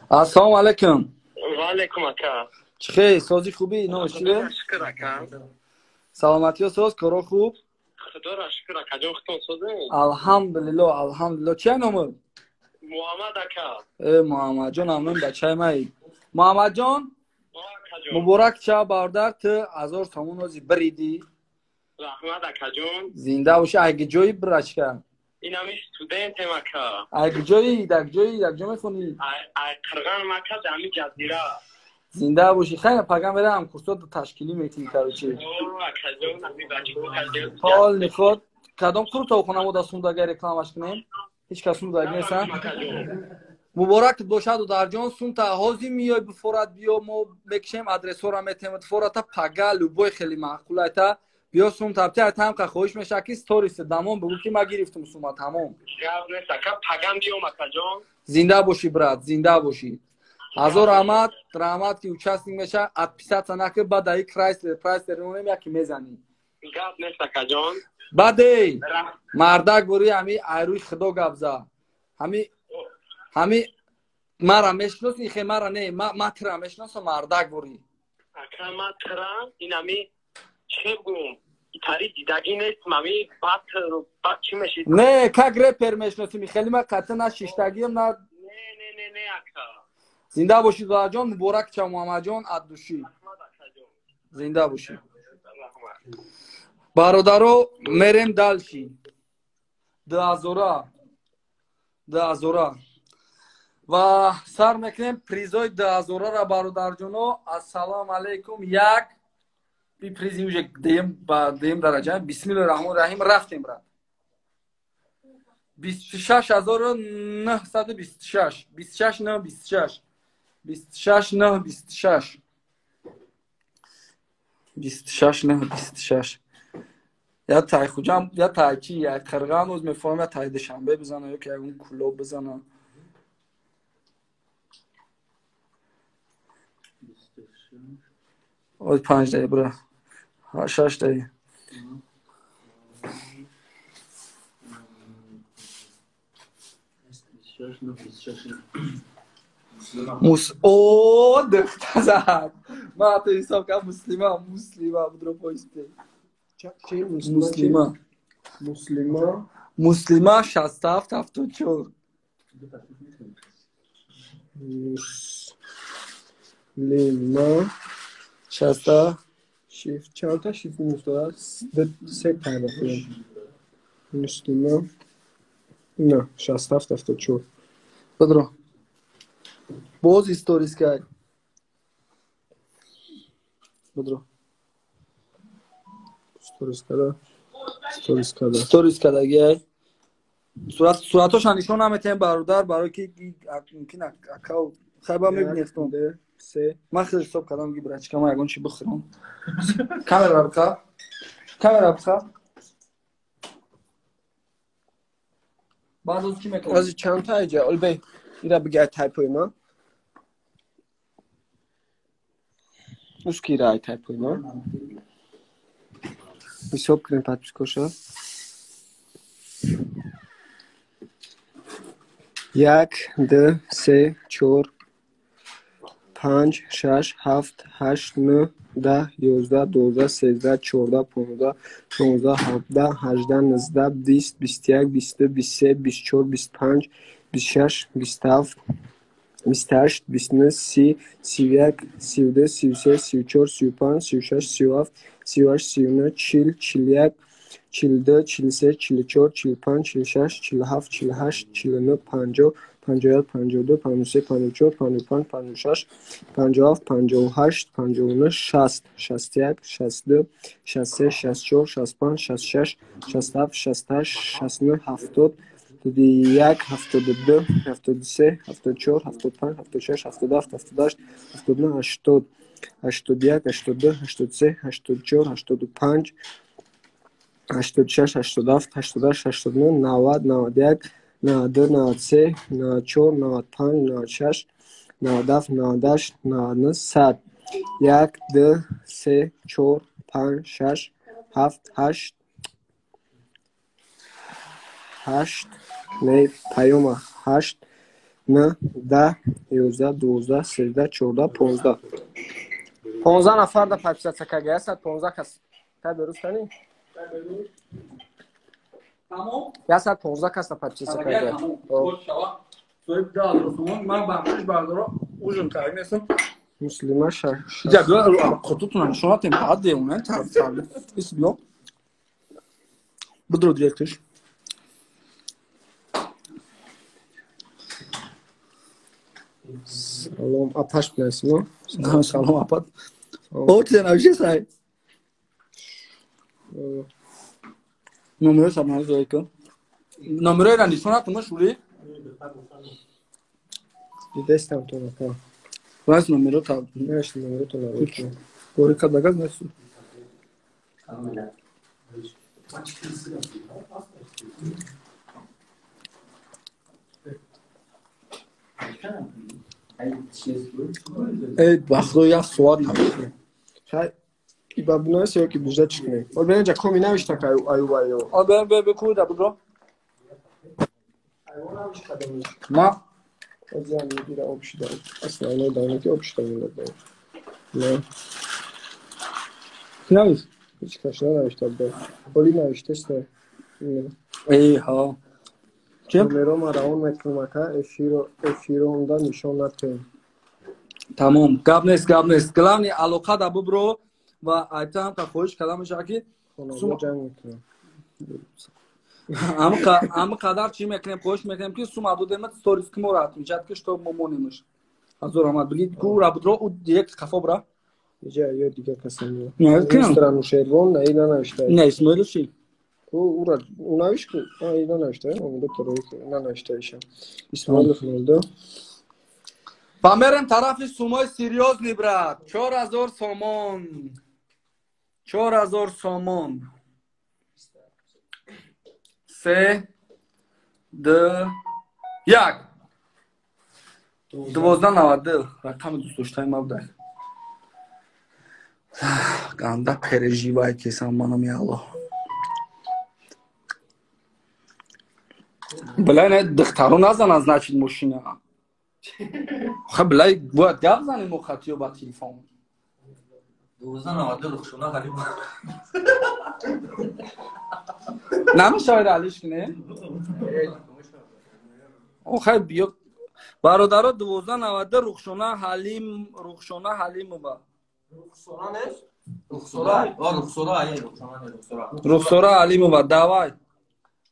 Ассалому алайкум. Ваалайкум, ака. Чӣ хел, созӣ, хубӣ? Номаш чӣ? Шукр, ака. Саломатиё соз, коро хуб? Худоро шукр, акаҷон, худтон созем? Алҳамдулилло, алҳамдулилло. Чия номат? Муҳаммад, ака. Э, Муҳаммадҷон, ҳамнун бачаи май. Муҳаммадҷон, муборак ча, бародар, ту 1000 сомон ози биридӣ. Раҳмат, акаҷон. Зинда бошӣ. Айги ҷои, брачка? Инами студентем, ака. Айги ҷои, дар ҷои, дар ҷо мехонӣ? Ай Қирған, ака, дар ҷазира. Зинда бошӣ. Хайр, паган мерам, курсот ташкилӣ мекунӣ, короче. Ҳол ниход кадом куртовхона мо да сундага рекламаш кунем? Ҳеҷ кас сундаг неста. Муборак бошаду, дарҷон. Сунта ҳозир миёй, бифорат биё, мо мекишем, адресҳоро метем фората. Пага любой хеле маъқулайта биё, сум табти айтамқа хоҳиш мешавад ки сторис дамон бигӯ ки ма гирифтум сума, тамом. Зинда бошӣ, брат, зинда бошӣ. Ҳазор раҳмат, раҳмат ки участник меша. Отписаться накӣ, баъд аи Крайслер, Прайслер монем, яки мезанӣ. Гап нест акаҷон. Баъде мардак бори ҳами айрӯи худо гап зад. Ҳами мара мешиноси, хе мара не, ма тира мешиносам, мардак бори. Ака ма тира ин ҳами чӣ бигӯм? Тари дидагӣ нест, ҳами бад бад чӣ мешид? Не, как репер мешиносим, хеле ма қатъа на шиштагиам на. Не, не, не, не ака. Зинда бошӣ додарҷон, муборак ча Муҳаммадҷон аз душӣ. Зинда бошӣ. Бародаро, мерем дальше. 2000 2000 ва сар мекунем призои 2000-ра бародарҷоно. Ассалому алайкум. Як би призи уже деем ба деем дараҷа. Бисмиллоҳи раҳмони раҳим, рафтем брат. 26926 26 9 26 26 9 26 26 9 26. Я тай хуҷам, я тай чи, я қирған оз мефаҳмам, я тай Душанбе бизана ё ки ягон Кӯлоб бизана. Оз 5 дақиқа бира. 6 дақиқа. О, духта зад. Ма то ҳисоб кардам, муслима, муслима будро поисте. Муслима. Муслима. Муслима 67 74. Муслима 67 шифт чанд та шифт муфтад? Се та Муслима. Не, 67 74. Бадро. Боз историскай. Бадро. Сторис када. Сторис када. Сторис кадагиай. Суратоша нишон наметем бародар, барои ки мумкин акау хайба мебинефтон. Се. Ман хеле ҳисоб кардам ки брачка ма ягон чи бихӯрам. Камера биқа. Камера биқа. Баъд аз чӣ мекунам? Аз чанд та иҷа? Олбей, ира бигай тайпои ма. Уски ира ай тайпои ма. Ҳисоб кунем подпискоша. 1, 2, 3, 4, 5, 6, 7, 8, 9, 10, 11, 12, 13, 14, 15, 16, 17, 18, 19, 20, 21, 22, 23, 24, 25, 26, 27, 28, 29, 30, 31, 32, 33, 34, 35, 36, 37, 38, 39, 40, 41, 42, 43, 44, 45, 46, 47, 48, 49, 50, 51, 52, 53, 54, 55, 56, 57, 58, 59, 60, 61, 62, 63, 64, 65, 66, 67, 68, 69, 70, 71, 72, 73, 74, 75, 76, 77, 78, 79, 80, 81, 82, 83, 84, 85, 86, 87, 88, 89, 90, 91, 92, 93, 94, 95, 96, 97, 98, 99, 100. 1, 2, 3, 4, 5, 6, 7, 8, 8, не, паёма 8, 9, 10, 11, 12, 13, 14, 15. 15 нафар да подписаться кага, 115 кас. Та беруз кани? Тамом? 115 кас да подписаться кага. Соҳиб 2000 сомон, ман бахшиш бардоро ужин кард нестам. Муслима шаш. Иҷа биё қутутона нишон натем, баъд деуна тараф тараф. Ис биё. Бидро директорш. Салом, апаш биласизmi? Салом, апа. О, чизе навишесай? Номеро сабнали зои кун. Номерои нишон натум шули? Дидестам то напа. Вас номеро та. Наш номеро то нароки. Гори кадагаз несу. Эй, ба худо як соат навишем. Хай, Иба бинавис ё ки бужда чӣ кунем? Ол бинҷа коми навишта ка аюба ё. О бе бе бе куда будро. Ма Озиам мегира об шуда. Аслан давно ки об шуда монда. На. Навис. Ҳеҷ кас нанавишта буд. Оли навиштаст. Эй ҳа. Чӣ? Номеро равон мекунам ака, эфиронда нишон натем. Тамом, гап нест, гап нест. Главный алоқа да бубро ва айта ҳам хоҳиш карда мешавад ки хонавода ҷанг мекунам. Ҳама қадар чӣ мекунем, хоҳиш мекунем ки сума додемат сторис ки моро отмечать ки что мо монемш. Ҳазор раҳмат. Бигӣ ку ра будро у директ қафо бра. Иҷа ё дигар касам. Мистер Анушервон на ина навишта. Не, Исмоилов чӣ? Ура навиш ку, ина навишта, омида нанавишта иша. Исмоилов 02. Ва мерем тарафи сумои серьёзный, брат. 4000 сомон. 4000 сомон. 3 2 1. 1292 рақами дӯстдоштаи ма будай. Ганда переживай кесам манам я Аллоҳ. Блай не духтаро назананд, значит мошина. Ха блай бояд гап занем мо хатиё ба телефон. 1292 Рухшона Ҳалимова. Намешавад алиш кунем? Охай биё бародаро 1292 Рухшона Ҳалим, Рухшона Ҳалимова. Рухсора нест? Рухсора, о Рухсора, ай Рухсона не Рухсора. Рухсора Ҳалимова, давай.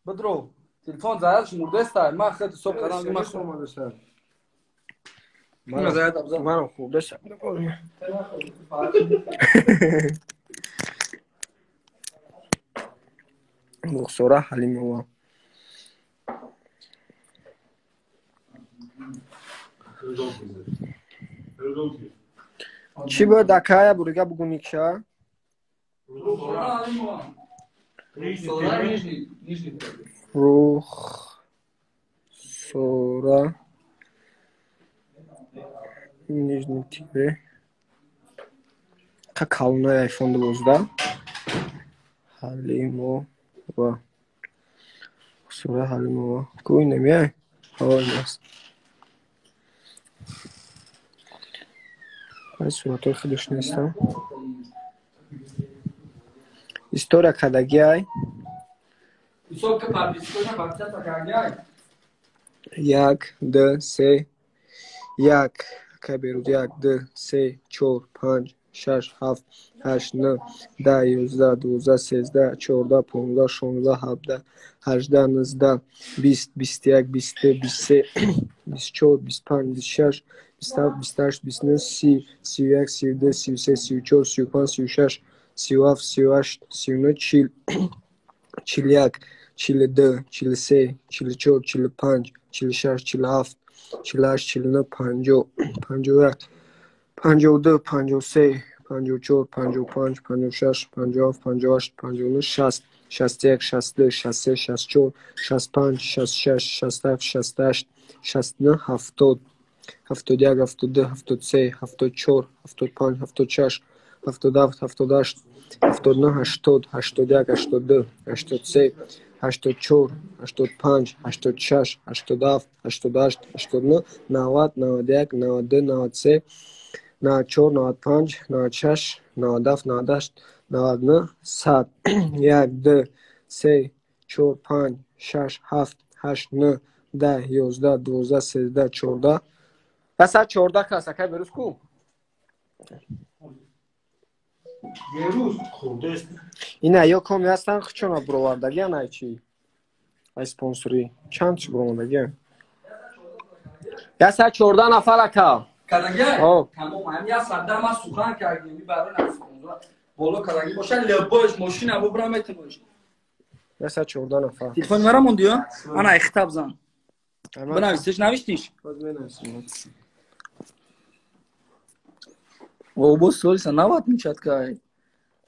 Бидро. Телефон зарядш мурдеста. Ман хед ҳисоб кардам, ман омадаса. Ман заряд абза. Манам хурдеса. Рухсора Ҳалимова. Чӣ бояд акая бурига бугуникша? Рухсора Нижний Тибе. Ка калонаи айфон 12. Ҳалимова. Рухсора Ҳалимова. Ку инамияй? Ҳо инаст. Ай суратҳои худаш нестам. История кардагиай. 1 2 3 1 акай Беруз 1 2 3 4 5 6 7 8 9 10 11 12 13 14 15 16 17 18 19 20 21 22 23 24 25 26 27 28 29 30 31 32 33 34 35 36 37 38 39 40 41 42 43 44 45 46 47 48 49 50 51 52 53 54 55 56 57 58 59 60 61 62 63 64 65 66 67 68 69 70 71 72 73 74 75 76 77 78 79 80 81 82 83 84 85 86 87 88 89 90 91 92 93 94 95 96 97 98 99 100 1 2 3 4 5 6 7 8 9 10 11 12 13 14 114 кас акай Беруз ку? Беруз хурдест. Ина ё коми ҳастанд хучона буровардагиан ай чи? Ай спонсорӣ. Чанд чи буромадагиан? 114 нафар ака. Кардагиан? Тамом, ҳам 110 ман сухан кардем, ин барои на спонсора. Боло кардагӣ боша, лебош мошина бубра метавониш. 114 нафар. Телефони мара монди ё? Ана ихтаб зан. Бинависиш, навиштиш? Боз менависам. О, боз солиса навад мечаткай.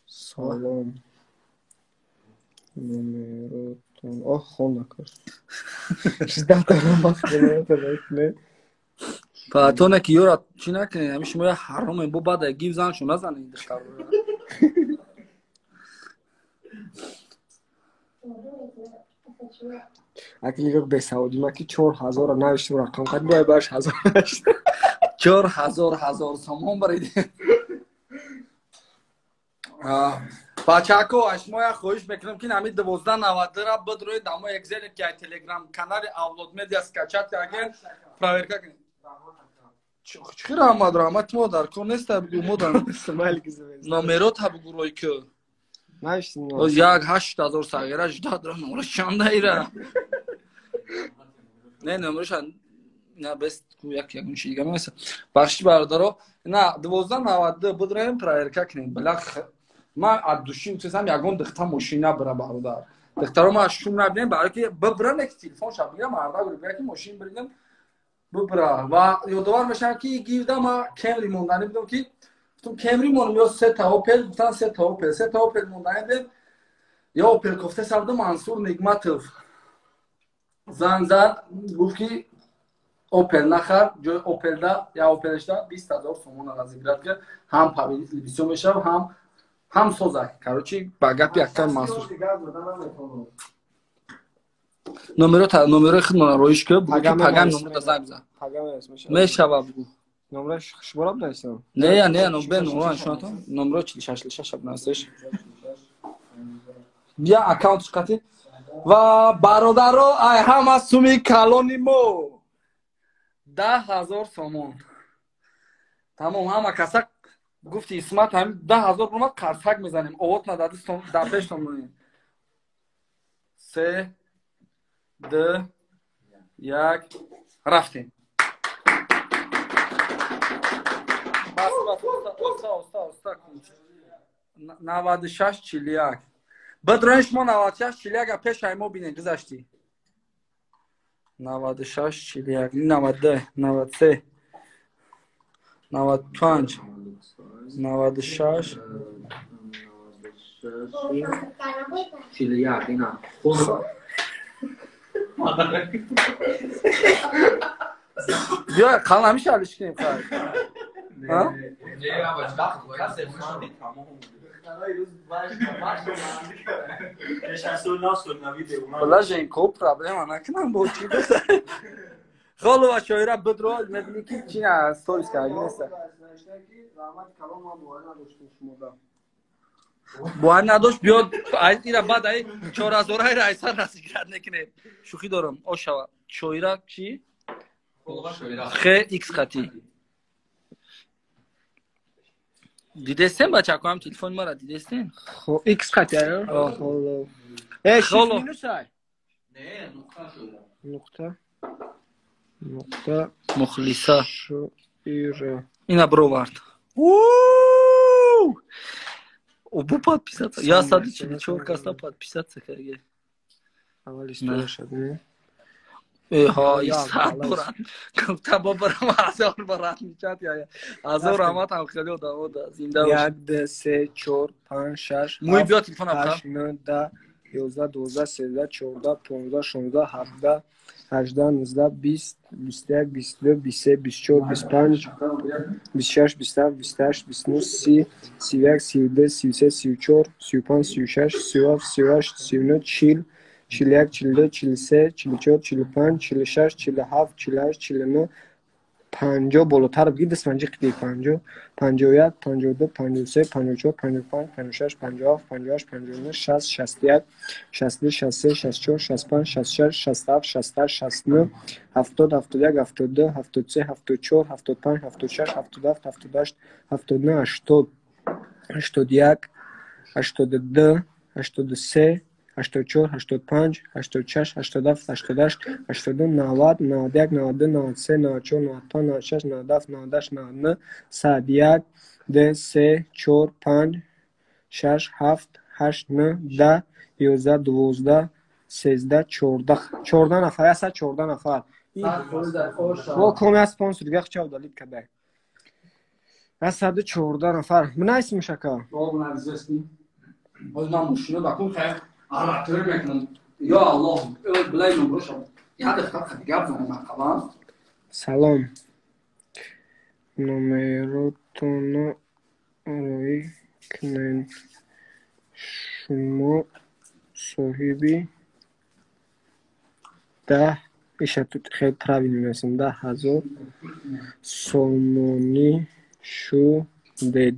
Салом. Номеротон. Ох, хонда кар. 16 вақт. Патона ки ёра чӣ накунед, ҳами шумо я ҳароме, бо баъд гив заншу назанед духтарро. Аки нигоҳ бесаводӣ ма ки 4000 навиштим рақам қад бояд баш ҳазор навиштам. 4000 ҳазор сомон баридем. Бачако, аз шумо як хоҳиш мекунам ки ҳамин 1292-ра бидроед дамо Excel ки ай Telegram канали Авлод Медиа скачать кардем, проверка кунед. Чӣ раҳмат, раҳмат мо дар кор нест, бугу мо дар номерота бугу рой ки. Навиштим. Як 8000 сағира жда дора номро чанда ира. Не, номроша на бес ку як ягон чи дига меса. Бахши бародаро, на 1292 бидроем проверка кунем. Била ман аз души утесам ягон дихта мошин набира бародар. Дихтаро ман шум набинем, барои ки бибира не ки телефон ша бигирам, арда бигира ки мошин биридем бибира. Ва ёдовар мешавам ки гирда ма Кемри монданӣ будам ки гуфтам Кемри монам ё сета Опел, гуфтан сета Опел, сета Опел монданӣ будем. Ё Опел кофте сабда Мансур Нигматов занг зад, гуфт ки Опел нахар, ҷои Опелда, я Опелшда 20 000 сомон разыграть кард, ҳам победитель бисёр мешавад, ҳам созак. Короче, ба гапи аккай Мансур. Номерои худмона роиш ки, бугу ки пагам номерота занг бизан. Мешава бугу. Номераш шуморо бинависам? Не, не, бе номеро нишонатон. Номеро 46 46 бинависеш. Бия аккаунтш қати. Ва бародаро, ай ҳама суми калони мо 10 000 сомон. Тамом, ҳама каса гуфти Исмат ҳамин 10 000 омад, қарсак мезанем. Овод нададистон дар пештон монем. Се, ду, як, рафтем. Бас, бас, оста, оста, оста. 96 41. Бидроен шумо 96 41 пеш ай мо бинед гузаштӣ. 96 41, 92, 93, 95, 96 41 ина. Биё қал ҳамиша алиш кунем хайр. Бала Женко проблема накунам бо чӣ беса. Холова шоира бидро мебинӣ ки чи на сторис карди неста. Бовар надошт биёд ира баъд ай 4000 ира айсар разыграть мекунем. Шӯхӣ дорам. Ошава. Шоира чӣ? Х X қати. Дидестем бачако ҳам телефони мара дидестем? Хо X қати аю? Холо. Э, Холо. минус ай. Не, нуқта шоира. Нуқта. Нуқта. Мухлиса. Шоира. Ина бровард. Обу подписаться. Я 144 каса подписаться карге. Аввал история шад, не? Ҳа, 100 борат. Гуфта бо барам ҳазор борат мечат я. Ҳазор раҳмат ҳам хеле одамо да зинда бош. Як, ду, се, чор, панҷ, шаш, Муи ҳафт, биё телефон абха. ҳашт, нӯ, 10, 11, 12, 13, 14, 15, 16, 17, 18, 19, 20, 21, 22, 23, 24, 25, 26, 27, 28, 29, 30, 31, 32, 33, 34, 35, 36, 37, 38, 39, 40, 41, 42, 43, 44, 45, 46, 47, 48, 49, 50 болотар бигир, дастманҷи қиди 50, 51, 52, 53, 54, 55, 56, 57, 58, 59, 60, 61, 62, 63, 64, 65, 66, 67, 68, 69, 70, 71, 72, 73, 74, 75, 76, 77, 78, 79, 80, 81, 82, 83, 84, 85, 86, 87, 88, 89, 90, 91, 92, 93, 94, 95, 96, 97, 98, 99, 101, 2, 3, 4, 5, 6, 7, 8, 9, 10, 11, 12, 13, 14. 14 нафар, 114 нафар. Во коми спонсор дига хча удалить кадай. 114 нафар. Бинависим шака. Боз ман мошино бакун хайр арактор мекунам. Ё Аллоҳ, билай номрошам. Як дақиқа қати гап занам ақалан. Салом. Номеротонро роӣ кунен. Шумо соҳиби 10 иша хеле правильно менависем 10,000 сомонӣ шудед.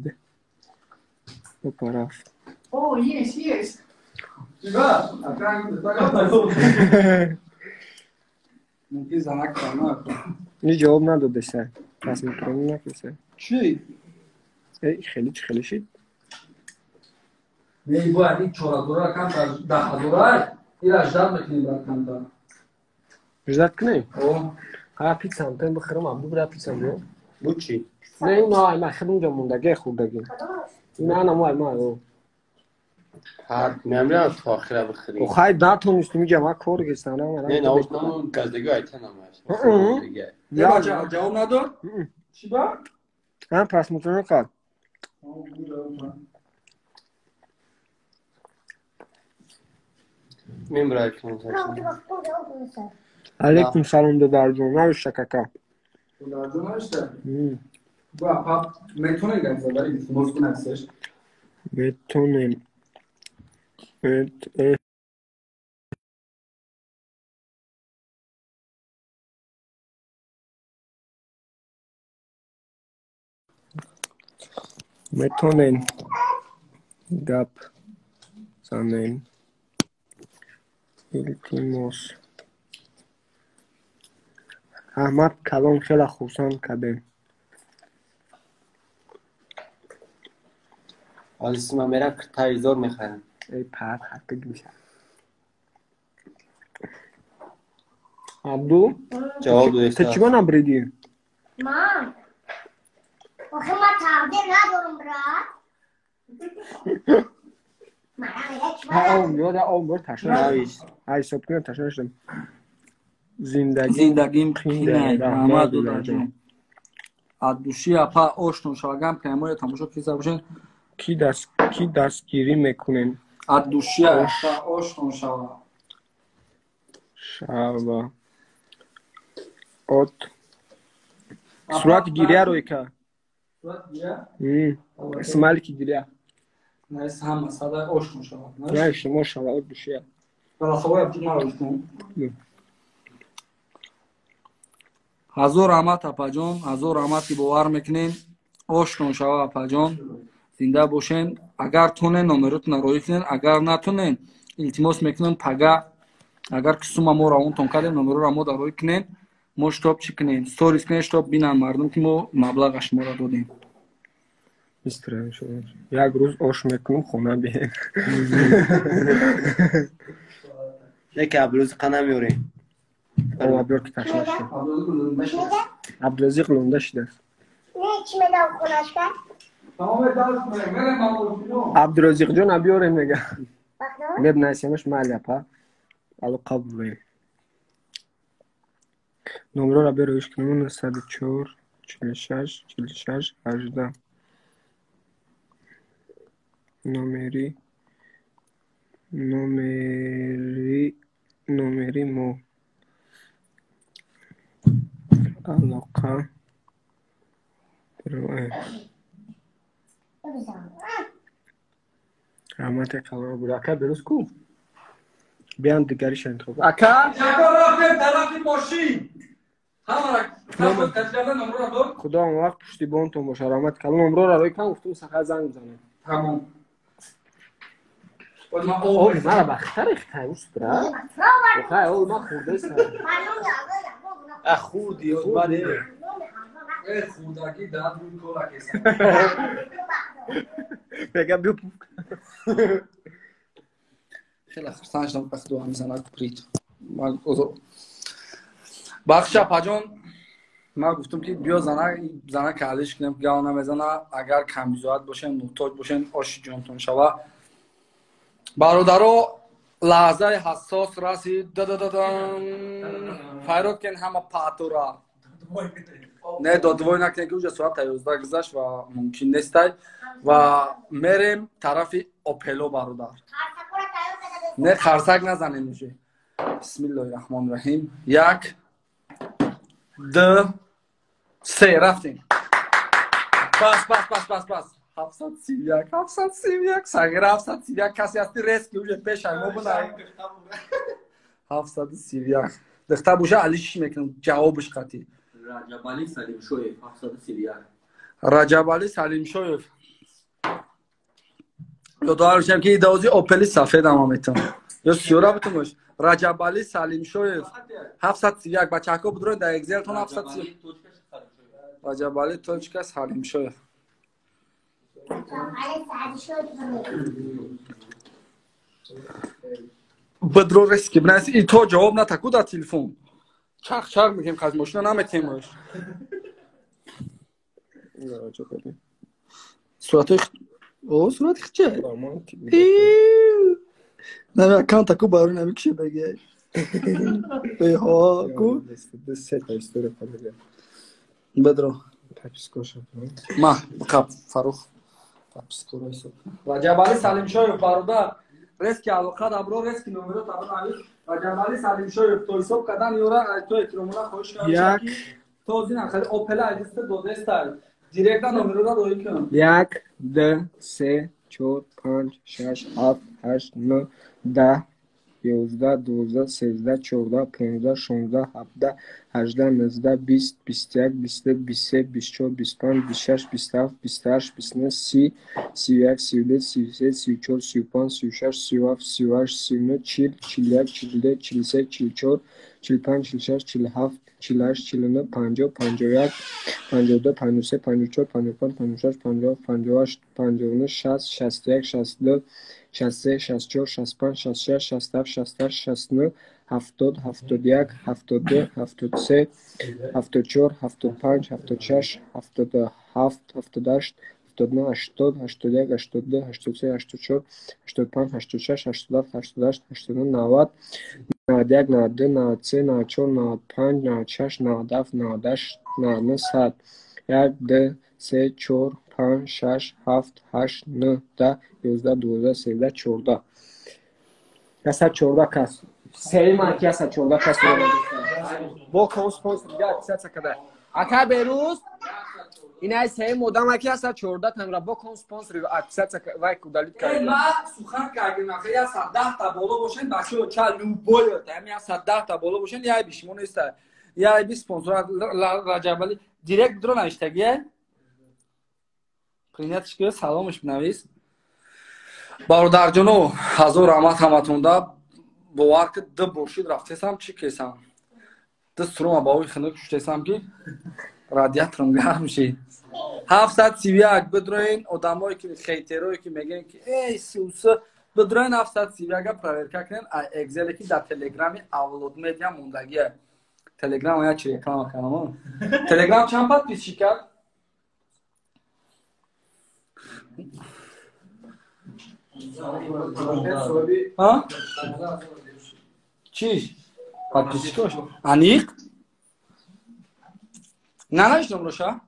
Опа, рафт. О, есть, есть. Мумкин занак кана. Ни ҷавоб надодеса. Пас микрофон накиса. Чӣ? Эй, хеле чӣ хеле шид. Не, бояд ин 4,000 камтар 10,000 ира ждат мекунем бар камтар. Ждат кунем? О. Ҳа, пиццам тем бихӯрам, Абду бира пиццам биё. Бу чӣ? Не, ин ай ма хеле унҷа мондаги хӯрдаги. Ин ана мо ай ма. Ҳар намирам то охира бихӯрӣ. Хай натонистем иҷа ма кор гирифтам. Не, наошнамон газдагӣ айтанам. Ҷавоб надод? Чӣ ба? Ҳам просмотрро кард. Алейкум салом, додарҷон. Навишта кака. Додарҷон навишта? Ба, пап, метонем гап зад, вале илтимос кун аксаш. Метонем. Метонем гап занем. Илтимос. Аҳмад калон хеле хурсанд кардем. Ҳозир ман мерам телевизор мехарам. Эй пар ҳаққик мешавад. Абду? Ҷавоб додеста. Ту чӣ ба набридӣ? Ман? Охир ман тақдир надорам, брат. Ҳисоб кунам ташна шудам. Зиндагим қинай, раҳмат додарҷон. Аз души апа ошно шавагам прямоя тамошо киса бошен. Ки дастгирӣ мекунем? Аз души апа ошно шава. Шава. От. Сурати гиря рӯй ка. Сурати гиря? Смайлики гиря. Наис ҳама садай ошно шава. Не, шумо шава от душия. Голосовой абҷуд нароишкун. Ҳазор раҳмат апаҷон, ҳазор раҳмат ки бовар мекунем. Ошно шава апаҷон, зинда бошен. Агар тонен номеротона роӣ кунен, агар натонен илтимос мекунем пага, агар ки сума мо равонтон кардем, номерора мо дароӣ кунен, мо штоб чӣ кунем, сторис кунем, штоб бинанд мардум ки мо маблаға шуморо додем. Як рӯз ош мекунем, хона бием. Яке Абдурозиқа намеорем. Абдур ки ташна шуд. Абдуразиқ лонда шудааст. Абдуразиқҷон абиёрем мега. Мебнасемаш майли апа. Алоқа бурем. Номерора бероиш кунем 904 46 46 18. Номери мо. Алоқа. Раҳмати калон буд. Ака берӯз ку? Биям дигариша интихоб. Ака? Рафтем тарафи мошин. Ҳамара таҷриба номрора дод. Худо он вақт пуштибонтон боша. Раҳмати калон номрора рӯй кан гуфтум саха занг бизанем. Тамом. Ой, мара ба хатари хитай устра. Охай, ой, ма хурдеста. А хурди, бале. Э, хурдагӣ дар рӯи кола кеса. Мега биё пуф. Хеле хурсанд шудам, вақти ҳамин занак прид. Бахши апаҷон, ман гуфтам ки биё занак алиш кунем, гав намезана, агар камбизоат бошем, муҳтоҷ бошем, оши ҷонтон шава. Бародаро, лаҳзаи ҳассос расид. Дадададам. Файрод кен ҳама паътура. Не, додвой накунем ки уҷа соат 11 гузашт ва мумкин нестай. Ва мерем тарафи Опело, бародар. Не, қарсак назанем уже. Бисмиллоҳи раҳмони раҳим. 1 2 3 рафтем. Бас, бас, бас, бас, бас. 731, 731, сағира 731, касе ҳасти резки уже пешай мо бунай. 731. Духта боша алиш мекунам, ҷавобиш қатӣ. Раҷабали Салимшоев 731. Раҷабали Салимшоев. Ёдовар мешавам ки идози Опели сафедам ҳам метавон. Ё сиёра битумош. Раҷабали Салимшоев 731. Бачаҳко будроин дар Экзелтон 731. Раҷабали точка Салимшоев. Бадро резки бинавис и то ҷавоб натаку дар телефон. Чарх чарх мекунем, қаз мошина наметемош. Суратҳои о сурати хиче? Нами аккаунт аку барои намикше беге. Беҳо ку? Бадро. Ма қап Фарух. Подпискоро ҳисоб. Раҷабали Салимшоев бародар резки алоқа дабро резки номеро табро навис. Раҷабали Салимшоев то ҳисоб кардан ёра то эҳтиромона хоҳиш кардам ки то зин ахали Опела айдиста додестай. Директа номерода роӣ кун. 1 2 3 4 5 6 7 8 9 10 11 12 13 14 15 16 17 18 19 20 21 22 23 24 25 26 27 28 29 30 31 32 33 34 35 36 37 38 39 40 41 42 43 44 45 46 47 48 49 50 51 52 53 54 55 56 57 58 59 60 61 62 63 64 65 66 67 68 69 70 71 72 73 74 75 76 77 78 79 80 81 82 83 84 85 86 87 88 89 90 91 92 93 94 95 96 97 98 99 100 1 2 3 4 5 6 7 8 9 10 11 12 13 14 114 кас. Сеюм ки 114 кас. Бо кон спонсор дига подписаться када. Ака Берӯз инай сеюм одам ки 114 танра бо кон спонсор подписаться вай удалить кард. Ма сухан кардем аха 110 та боло бошен бачаҳо ча любой та 110 та боло бошен яй бишмо неста. Яй би спонсор Раҷабали директ дро навиштагия. Принятиш ки саломаш бинавис. Бародарҷоно ҳазор раҳмат ҳаматонда. Бовар ки ду буршид рафтесам чӣ кесам. Ду сурума ба ои хунук шуштесам ки радиаторам гарм шид. 731 бидроин одамое ки хейтерое ки мегӯянд ки эй сиуса бидроин 731-а проверка кунен а экзеле ки дар телеграми Авлод Медиа мондагия. Телеграм я чи реклама кардам. Телеграм чанд подписчик кард? А? Чиш? Подписчикош? Аниқ? Нанавишт номроша?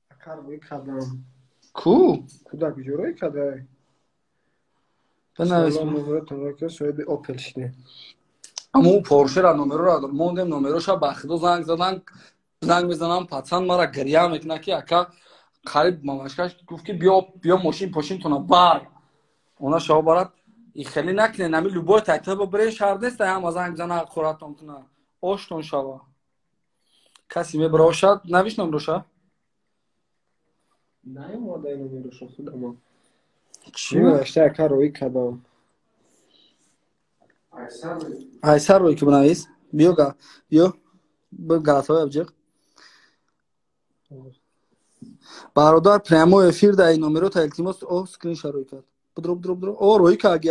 Акар рӯй кардам. Ку? Кудак ҷо рӯй кардай? Бинавис. Соҳиби Опел шиде. Аммо Поршера номерора мондем номероша ба худо занг задан, занг мезанам пацан мара гиря мекунад ки ака қариб мамашкаш гуфт ки биё биё мошин пошинтона бар. Она шаво барад и хеле накунед ами любой тайтл бибирен шарт нест ҳама занг бизана хоратон куна оштон шава. Касе мебарошад навиш номроша? Наёмадай номероша худама. Чӣ? Навишта ака рӯй кардам. Айсар рӯй ки бинавис. Биё га биё галатҳои абҷиқ. Бародар прямой эфир дар ин номерота илтимос о скринша рӯй кард. Бидро бидро бидро. О рӯй кард.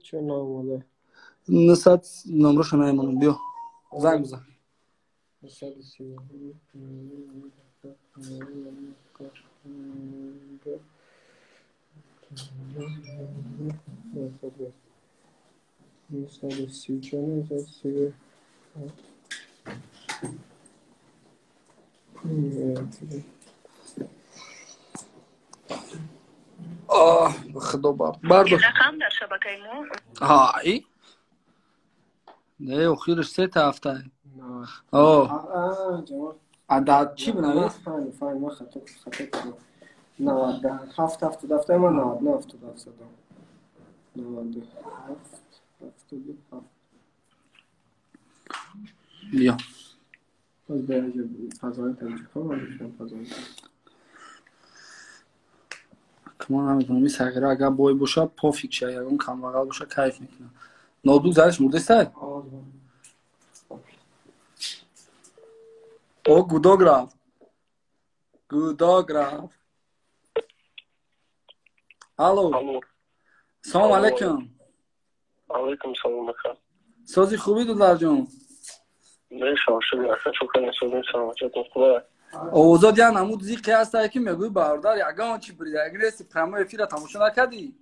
Чӣ наомада? 900 номроша наемонам. Биё. Занг бизан. 930 Оҳ, худо бардор. Рақам дар шабакаи мо. Ҳай. Не, охираш се та ҳафта. О. Ада чӣ бинавис? Файн, файн, ма хато кардам. 97 77 ман 99 77 задам. 97 77. Биё. Боз ба фазои тоҷикҳо ман мешавам фазои. Ман намедонам, ин сағира агар бой боша, пофиг ша, ягон камбағал боша, кайф мекунад. Ноутбук зариш мурдестай? О, гудок рафт. Гудок рафт. Алло. Салом алейкум. Алейкум салом ака. Сози хуби дударҷон? Мешавам, шукр ака, шукр созим саломатиятон хуб. Овозот як намуд зиқе ҳастае ки мегӯӣ бародар ягон чи брида. Ягон прямой эфира тамошо накардӣ?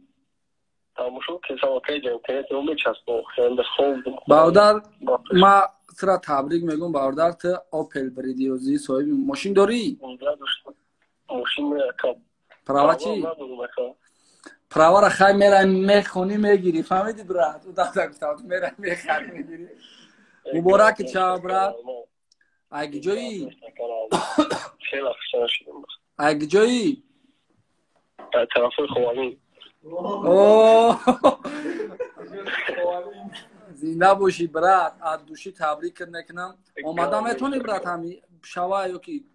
Тамошо кесам ака, интернет мечаспо. Хеле хоб. Бародар, ма тура табрик мегӯм бародар, ту Opel бридиёзӣ соҳиби мошин дорӣ? Мошин ака. Права чӣ? Правара хай мерай мехонӣ мегирӣ, фаҳмидӣ брат? Ӯ дафта гуфтам мерай мехарӣ мегирӣ. Муборак чав брат. Ай ҷои? Хеле хушҳол шудам. Ай ҷои? Дар тарафи Ховалин. О! Зинда бошӣ брат, аз души табрик мекунам. Омада метавонӣ брат ҳами шава ё ки?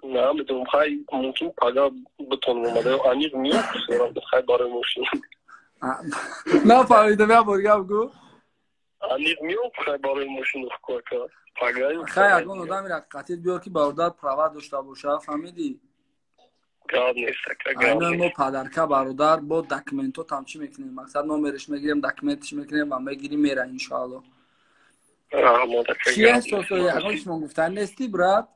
На, медонам, хай мумкин пага битонам омада. Аниқ миём, хай барои мошин. Нафаҳмидам, як бор гап гӯ. Аниқ миём, хай барои мошин ака. Пага. Хай ягон одами раққатит биёр ки бародар права дошта боша, фаҳмидӣ? Гап нест ака, гап нест. Мо падарка бародар бо документотам чӣ мекунем? Мақсад номерш мегирем, документш мекунем ва мегирим мера иншоалло. Раҳмат ака. Чӣ эҳсос дорӣ? Ягон чизмон гуфтан нестӣ брат?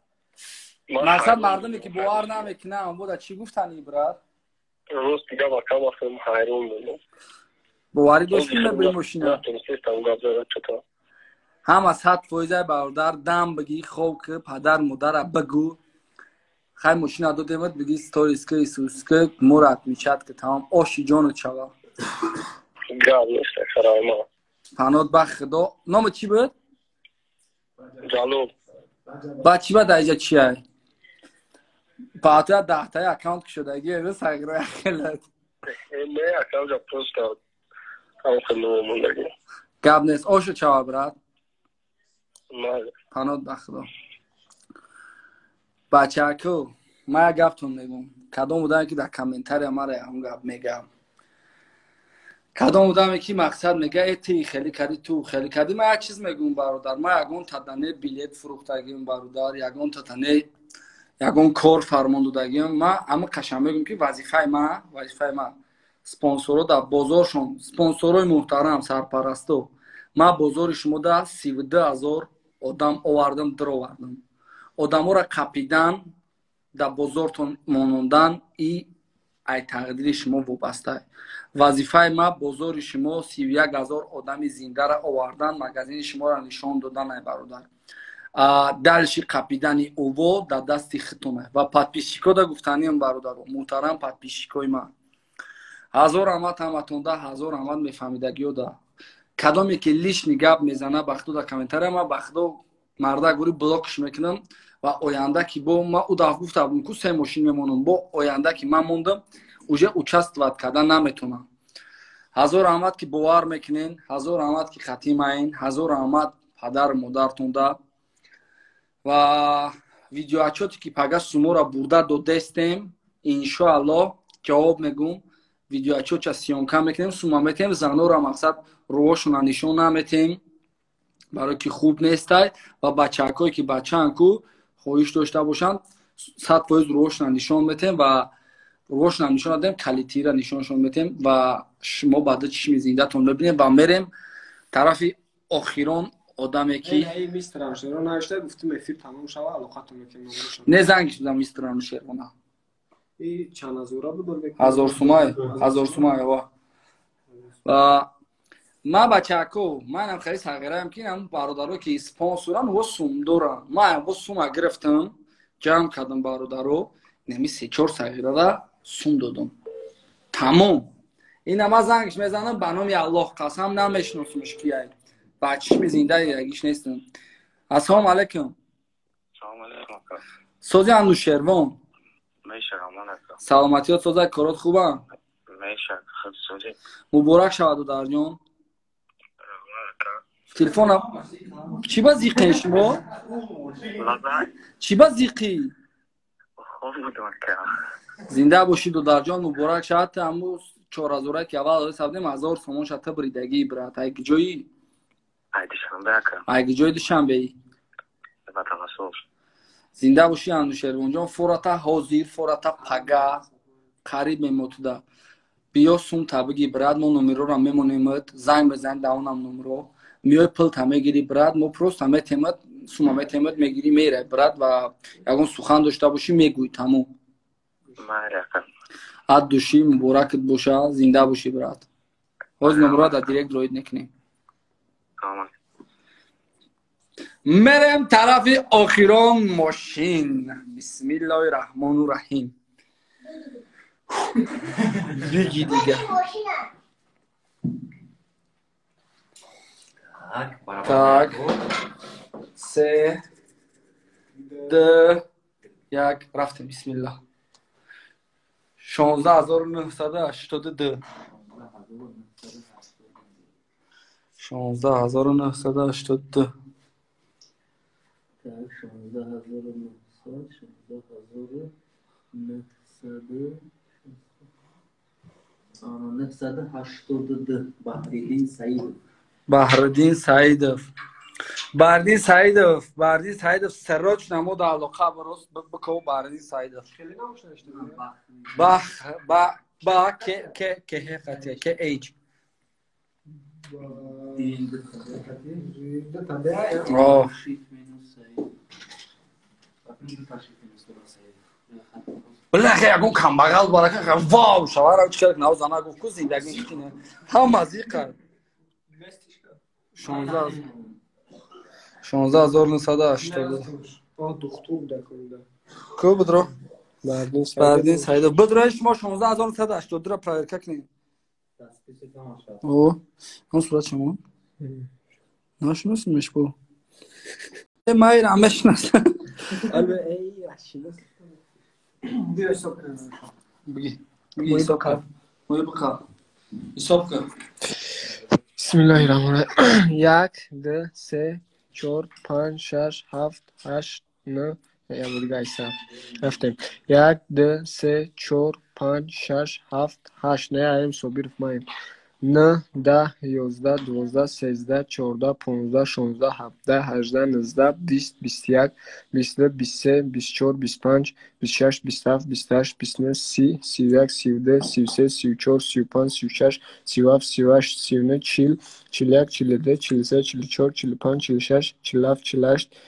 Мақсад мардуме ки бовар намекунанд, бода чӣ гуфтанӣ брат? Рост гап ака, вақтам ҳайрон будам. Боварӣ доштӣ мебурӣ мошина? Ҳама 100% бародар дам бигӣ, хоб ки падар модара бигӯ. Хай мошина додемат, бигӣ сторис ки, исус ки, моро отмечат ки, тамом оши ҷонат шава. Гап нест ака, раҳмат. Панот ба Худо. Номи чӣ буд? Ҷалол. Ба чӣ ба даиҷа чиай? Паатоя даҳтаи аккаунт кушодагӣ, эду сагроя хелат. Не, аккаунт просто ам хело мондагӣ. Гап нест, ошо чава брат. Панот ба Худо. Бачаку, ман як гаптон мегӯм. Кадом одаме ки дар комментария мара ягон гап мегӯям. Кадом одаме ки мақсад мега, э ти хеле кардӣ, ту хеле кардӣ, ман як чиз мегӯм бародар, ман ягон тадане билет фурӯхтагим бародар, ягон тадане ягон кор фармон додагим. Ман ама қашан мегӯм ки вазифаи ман спонсорро дар бозоршон, спонсорҳои муҳтарам, сарпарасто, ман бозори шумо да 32 000 одам овардам, даровардам. Одаморо қапидан, дар бозортон монондан и ай тақдири шумо вобаста. Вазифаи ман бозори шумо 31 000 одами зиндара овардан, магазини шуморо нишон додан ай бародар. Дальше қапидани уво дар дасти худтон. Ва подписчико да гуфтаниам бародаро, муҳтарам подписчикои ман. Ҳазор раҳмат ҳаматонда, ҳазор раҳмат мефаҳмидагиё да. Кадоме ки лишний гап мезана ба худо дар комментария, ман ба худо марда гури блокш мекунам ва оянда ки бо ма ӯ дафъ гуфта будам ку се мошин мемонам, бо оянда ки ман мондам, уже участвовать кардан наметонам. Ҳазор раҳмат ки бовар мекунен, ҳазор раҳмат ки хатимаен, ҳазор раҳмат падару модартонда. Ва видеоотчёте ки пага суморо бурда додестем, иншоаллоҳ ҷавоб мегӯм. Видеоотчётча съёмка мекунем, сума метем, занора мақсад рӯҳошона нишон наметем, барое ки хуб нестай ва бачаҳакое ки бачаанд ку хоҳиш дошта бошанд, 100% рӯҳошона нишон метем ва рӯҳошона нишон надем, калитира нишоншон метем ва шумо баъда чишми зиндатон мебинем ва мерем тарафи охирон одаме ки мистер Анушервон навишта, гуфтим эфир тамом шава, алоқатон мекунем. Не занг шудам мистер Анушервона. И чанд ҳазора буд? 1000 сумай, 1000 сумай ва. Ма бачако, манам хеле сағираам ки ам бародаро ки спонсорам, во сум дорам. Ман во сума гирифтам, ҷамъ кардам бародаро, неми 3-4 сағирада сум додам. Тамом. Ина ма зангш мезанам ба номи Аллоҳ қасам намешиносумш кияй. Ба чишми зиндаи ягиш нестам. Ассалому алайкум. Салом алайкум ака. Сози Анушервон. Саломатиёт соза, корот хубам? Муборак шавад, додарҷон. Телефона чӣ ба зиқе шумо? Чӣ ба зиқӣ? Зинда бошӣ, додарҷон, муборак шавад. Аму 4000 ки аввал сабдем, 1000 сомон шата бридагӣ, брат. Ай куҷоӣ? Ай куҷои Душанбеӣ? Зинда бошӣ, Анушервонҷон. Фората ҳозир, фората пага қариб мемотуда. Биё, сумта биги, брат, мо номерора мемонемат, занг мезанем даонам номеро. Миёй, пулта мегири, брат, мо просто метемат, сума метемат, мегири, мерай, брат, ва ягон сухан дошта бошӣ, мегӯй, тамом. Ад души, муборакат боша, зинда бошӣ, брат. Ҳозир номеро дар директ роид мекунем. Мерем тарафи охирон мошин. Бисмиллоҳи раҳмону раҳим. Биги дига. Так, 3, 2, 1, рафтем, бисмиллоҳ. 16982. 16982. Так, 16900, 16900, 982. Баҳриддин Саидов. Баҳриддин Саидов. Баҳриддин Саидов, Баҳриддин Саидов, срочно мо да алоқа барос биков Баҳриддин Саидов. Бах ба ба к к к ҳ қати к H. О. Билахе ягон камбағал барака вау шавара чӣ кард, нав зана гуфт ку зиндагӣ китине. Ҳама зиқар. 16980. Ку бидро? Баҳриддин Саидов. Бидро, шумо 16982-ро проверка кунед. О, он сурат шумо? Нашиносимеш бо. Майра мешиносам. Биги. Биги ҳисоб кун. Мои биқа. Ҳисоб кун. Бисмиллоҳи раҳмони раҳим. 1, 2, 3, 4, 5, 6, 7, 8, 9. Я буду гайса. Рафтем. 1, 2, 3, 4, 5, 6, 7, 8. Не, аем Собиров маем. 9, 10, 11, 12, 13, 14, 15, 16, 17, 18, 19, 20, 21, 22, 23, 24, 25, 26, 27, 28, 29, 30, 31, 32, 33, 34, 35, 36, 37, 38, 39, 40, 41, 42, 43, 44, 45, 46, 47, 48, 49, 50, 51, 52, 53,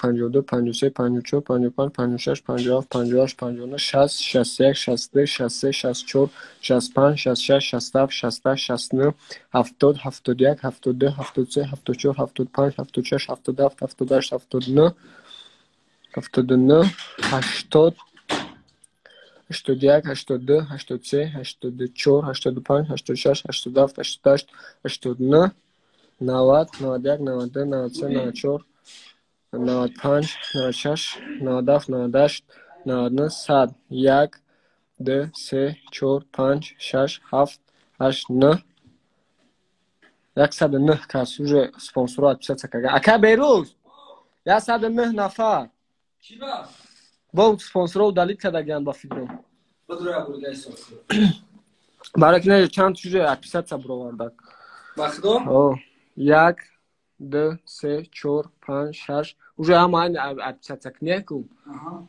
54, 55, 56, 57, 58, 59, 60, 61, 62, 63, 64, 65, 66, 67, 68, 69, 70, 71, 72, 73, 74, 75, 76, 77, 78, 79, 79, 80, 81, 82, 83, 84, 85, 86, 87, 88, 89, 90, 91, 92, 93, 94, 95, 96, 97, 98, 99, 100, 1, 2, 3, 4, 5, 6, 7, 8, 9, 109 кас уже спонсорро отписаться карда. Ака Берӯз, 109 нафар. Чӣ ба? Бо спонсорро удалить кардагианд ба фикрам. Бидро бурга ҳисоб. Барои ки не чанд уже отписаться бировардак. Ба худо? О, 1, 2, 3, 4, 5, 6. Уже ҳама айн отписаться кунем.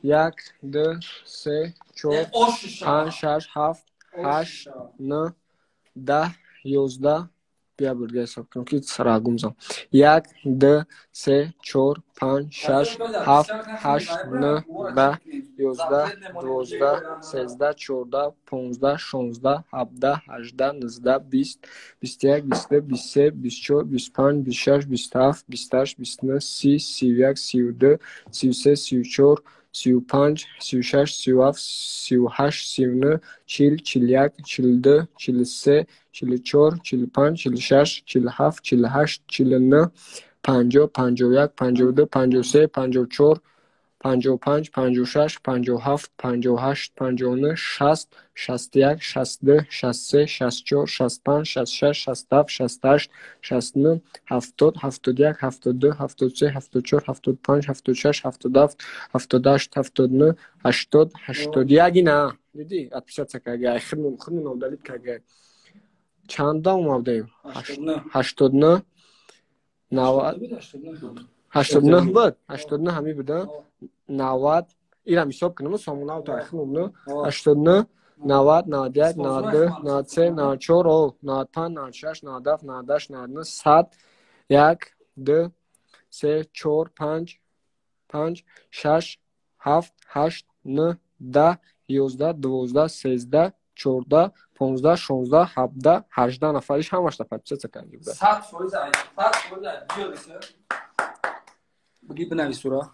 1, 2, 3, 4, 5, 6, 7, 8, 9, 10, 11. Бия бурга ҳисоб кунем ки сарагум зам. 1, 2, 3, 4, 5, 6, 7, 8, 9, 10, 11, 12, 13, 14, 15, 16, 17, 18, 19, 20, 21, 22, 23, 24, 25, 26, 27, 28, 29, 30, 31, 32, 33, 34, 35, 36, 37, 38, 39, 40, 41, 42, 43, 44, 45, 46, 47, 48, 49, 50, 51, 52, 53, 54, 55, 56, 57, 58, 59, 60, 61, 62, 63, 64, 65, 66, 67, 68, 69, 70, 71, 72, 73, 74, 75, 76, 77, 78, 79, 80, 81. Ина дидӣ, отписаться карга, худмон худмон удалить карга. Чанда омадем? 89, 90, 89 буд, 89 ҳами буда, 90. Ирам ҳисоб кунам, сомонав то худмон 89, 90, 91, 92, 93, 94, 95, 96, 97, 98, 99, 100, 1, 2, 3, 4, 5, 5, 6, 7, 8, 9, 10, 11, 12, 13, 14, 15, 16, 17, 18 нафариш ҳамашта подписаться карда буда. 100%, 100%. Биёриса. Биги, бинавис ура.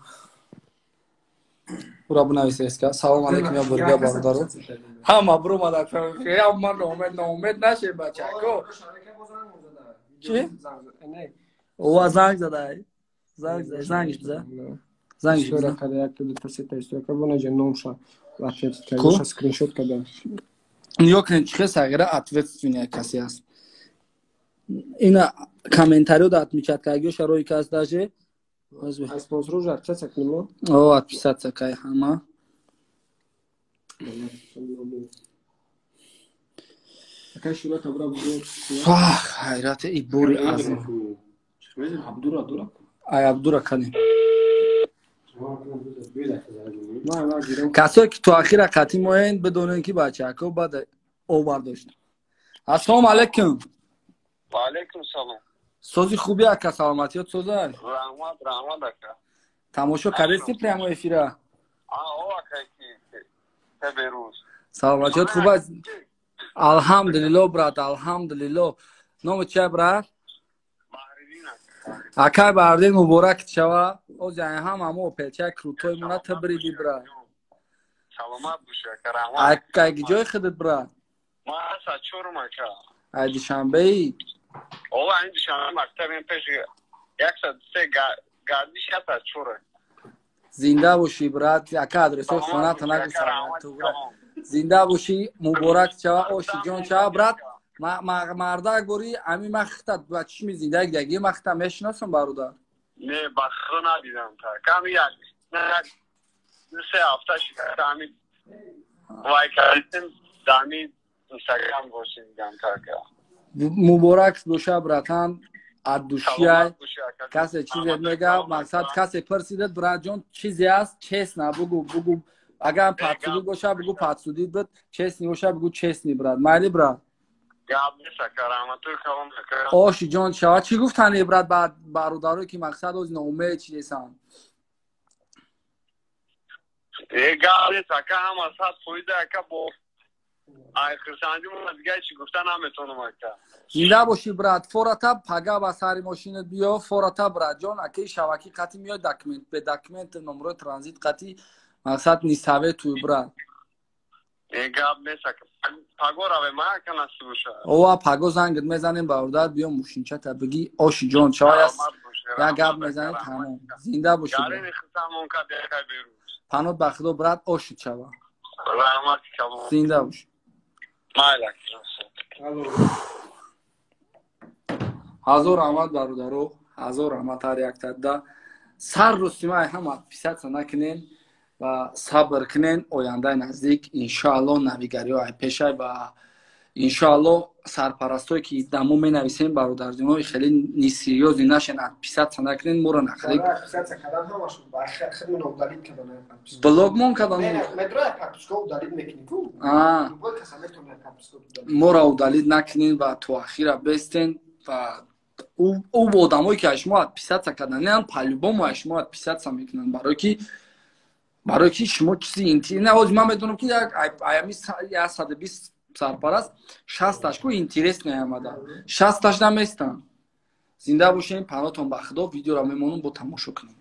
Ура бинавис эска. Салом алейкум, я бурга бародаро. Ҳама бромада. Я ман ноумед, ноумед наше, бачако. Чи? Ова занг задай. Занг задай, зангиш биза. Зангиш биза. Карда якта, дута, сета история карда, бона номша ответ карда, скриншот карда. Нигоҳ кунед, чӣ хел сағира ответственная касе аст. Ина комментарио да отмечать кардагиоша рои кас даже. Спонсору же отписаться к нему. О, отписаться кай ҳама. Ах, ҳайрате и бури азим. Ай, Абдура кани. Касое ки то ахира қатӣ моен, бидонед, ки бачаҳако баъд овар дошт. Ассалому алайкум. Ва алайкум салом. Сози хуби, ака, саломатиёт созай? Раҳмат, раҳмат, ака. Тамошо кардести прямой эфира? О, ака, ки теберӯз. Саломатиёт хуб аст? Алҳамдулилло, брат, алҳамдулилло. Номи чия, брат? Акай Баҳриддин, муборак шава. Ози ҳам ҳамо опелчаи крутой мона ту бриди, брат. Саломат бошӣ, ака, раҳмат. Акай, ҷои худат, брат? Ман аса чорум, ака. Ай Душанбеи? Ова, ин Душанбе, мактаб пеш 103 гардиш 104. Зинда бошӣ, брат. Ака, адресои хоната нагу. Зинда бошӣ, муборак шава, оши ҷон шава, брат. Мардак бори ами ма хита ба чишми зиндаги даги ма хита мешиносам, бародар. Не, ба худо надидам та. Ками як 2-3 ҳафта шид, ами вай кардем, дами Инстаграм боши дидам така. Муборак боша, братан, от души. Касе чизе мега, мақсад, касе пурсидад, братҷон, чизе аст, честно бугу, бугу. Агар подсудид боша, бугу подсудид буд, честный боша, бугу честный, брат. Майли, брат? Гап нест, ака, раҳматои калом, ака. Оши ҷон шава. Чӣ гуфтани, брат, ба бародарое, ки мақсад ози ноумед чизесанд? Э, гап нест, ака, ҳама 100%, ака, бо ай хурсандӣ мо дигар чӣ гуфта наметонам, ака. Зинда бошӣ, брат. Фората пага ба сари мошинат биё, фората, братҷон, акаи шавакӣ қатӣ меои, документ бе документ, номрои транзит қатӣ, мақсад, не советую, брат. Э, гап нест, ака, паго равем, ака, насиб боша. Ова, паго зангат мезанем, бародар, биё, мошинчата бигӣ, оши ҷон шава, як гап мезанем, тамом. Зинда бошӣ. Гарини хисамон кад, якай берӯз. Панот ба худо, брат, оши шава. Раҳмати калом. Зинда бош. Майли. Ҳазор раҳмат, бародаро, ҳазор раҳмат ҳар яктада. Сар рӯстимай ҳама отписаться накунен ва сабр кунен. Ояндаи наздик, иншоалло, навигариҳо ай пешай ва иншоалло сарпарастое, ки дамо менависем, бародарҷоно, хеле несерьёзный нашен, отписаться накунен, моро нахеле блокмон кардан, моро удалить накунен ва то ахира бестен. Ва ӯ одамое, ки аз шумо отписаться кардан, по-любому аз шумо отписаться мекунанд, барое ки шумо чизи не. Ҳозир ман медонам, ки аями 120 сарпараст, 60-таш ку интерес неомада, 60-таш наместанд. Зинда бошем, панотон ба худо. Видеоро мемонам, бо тамошо кунем.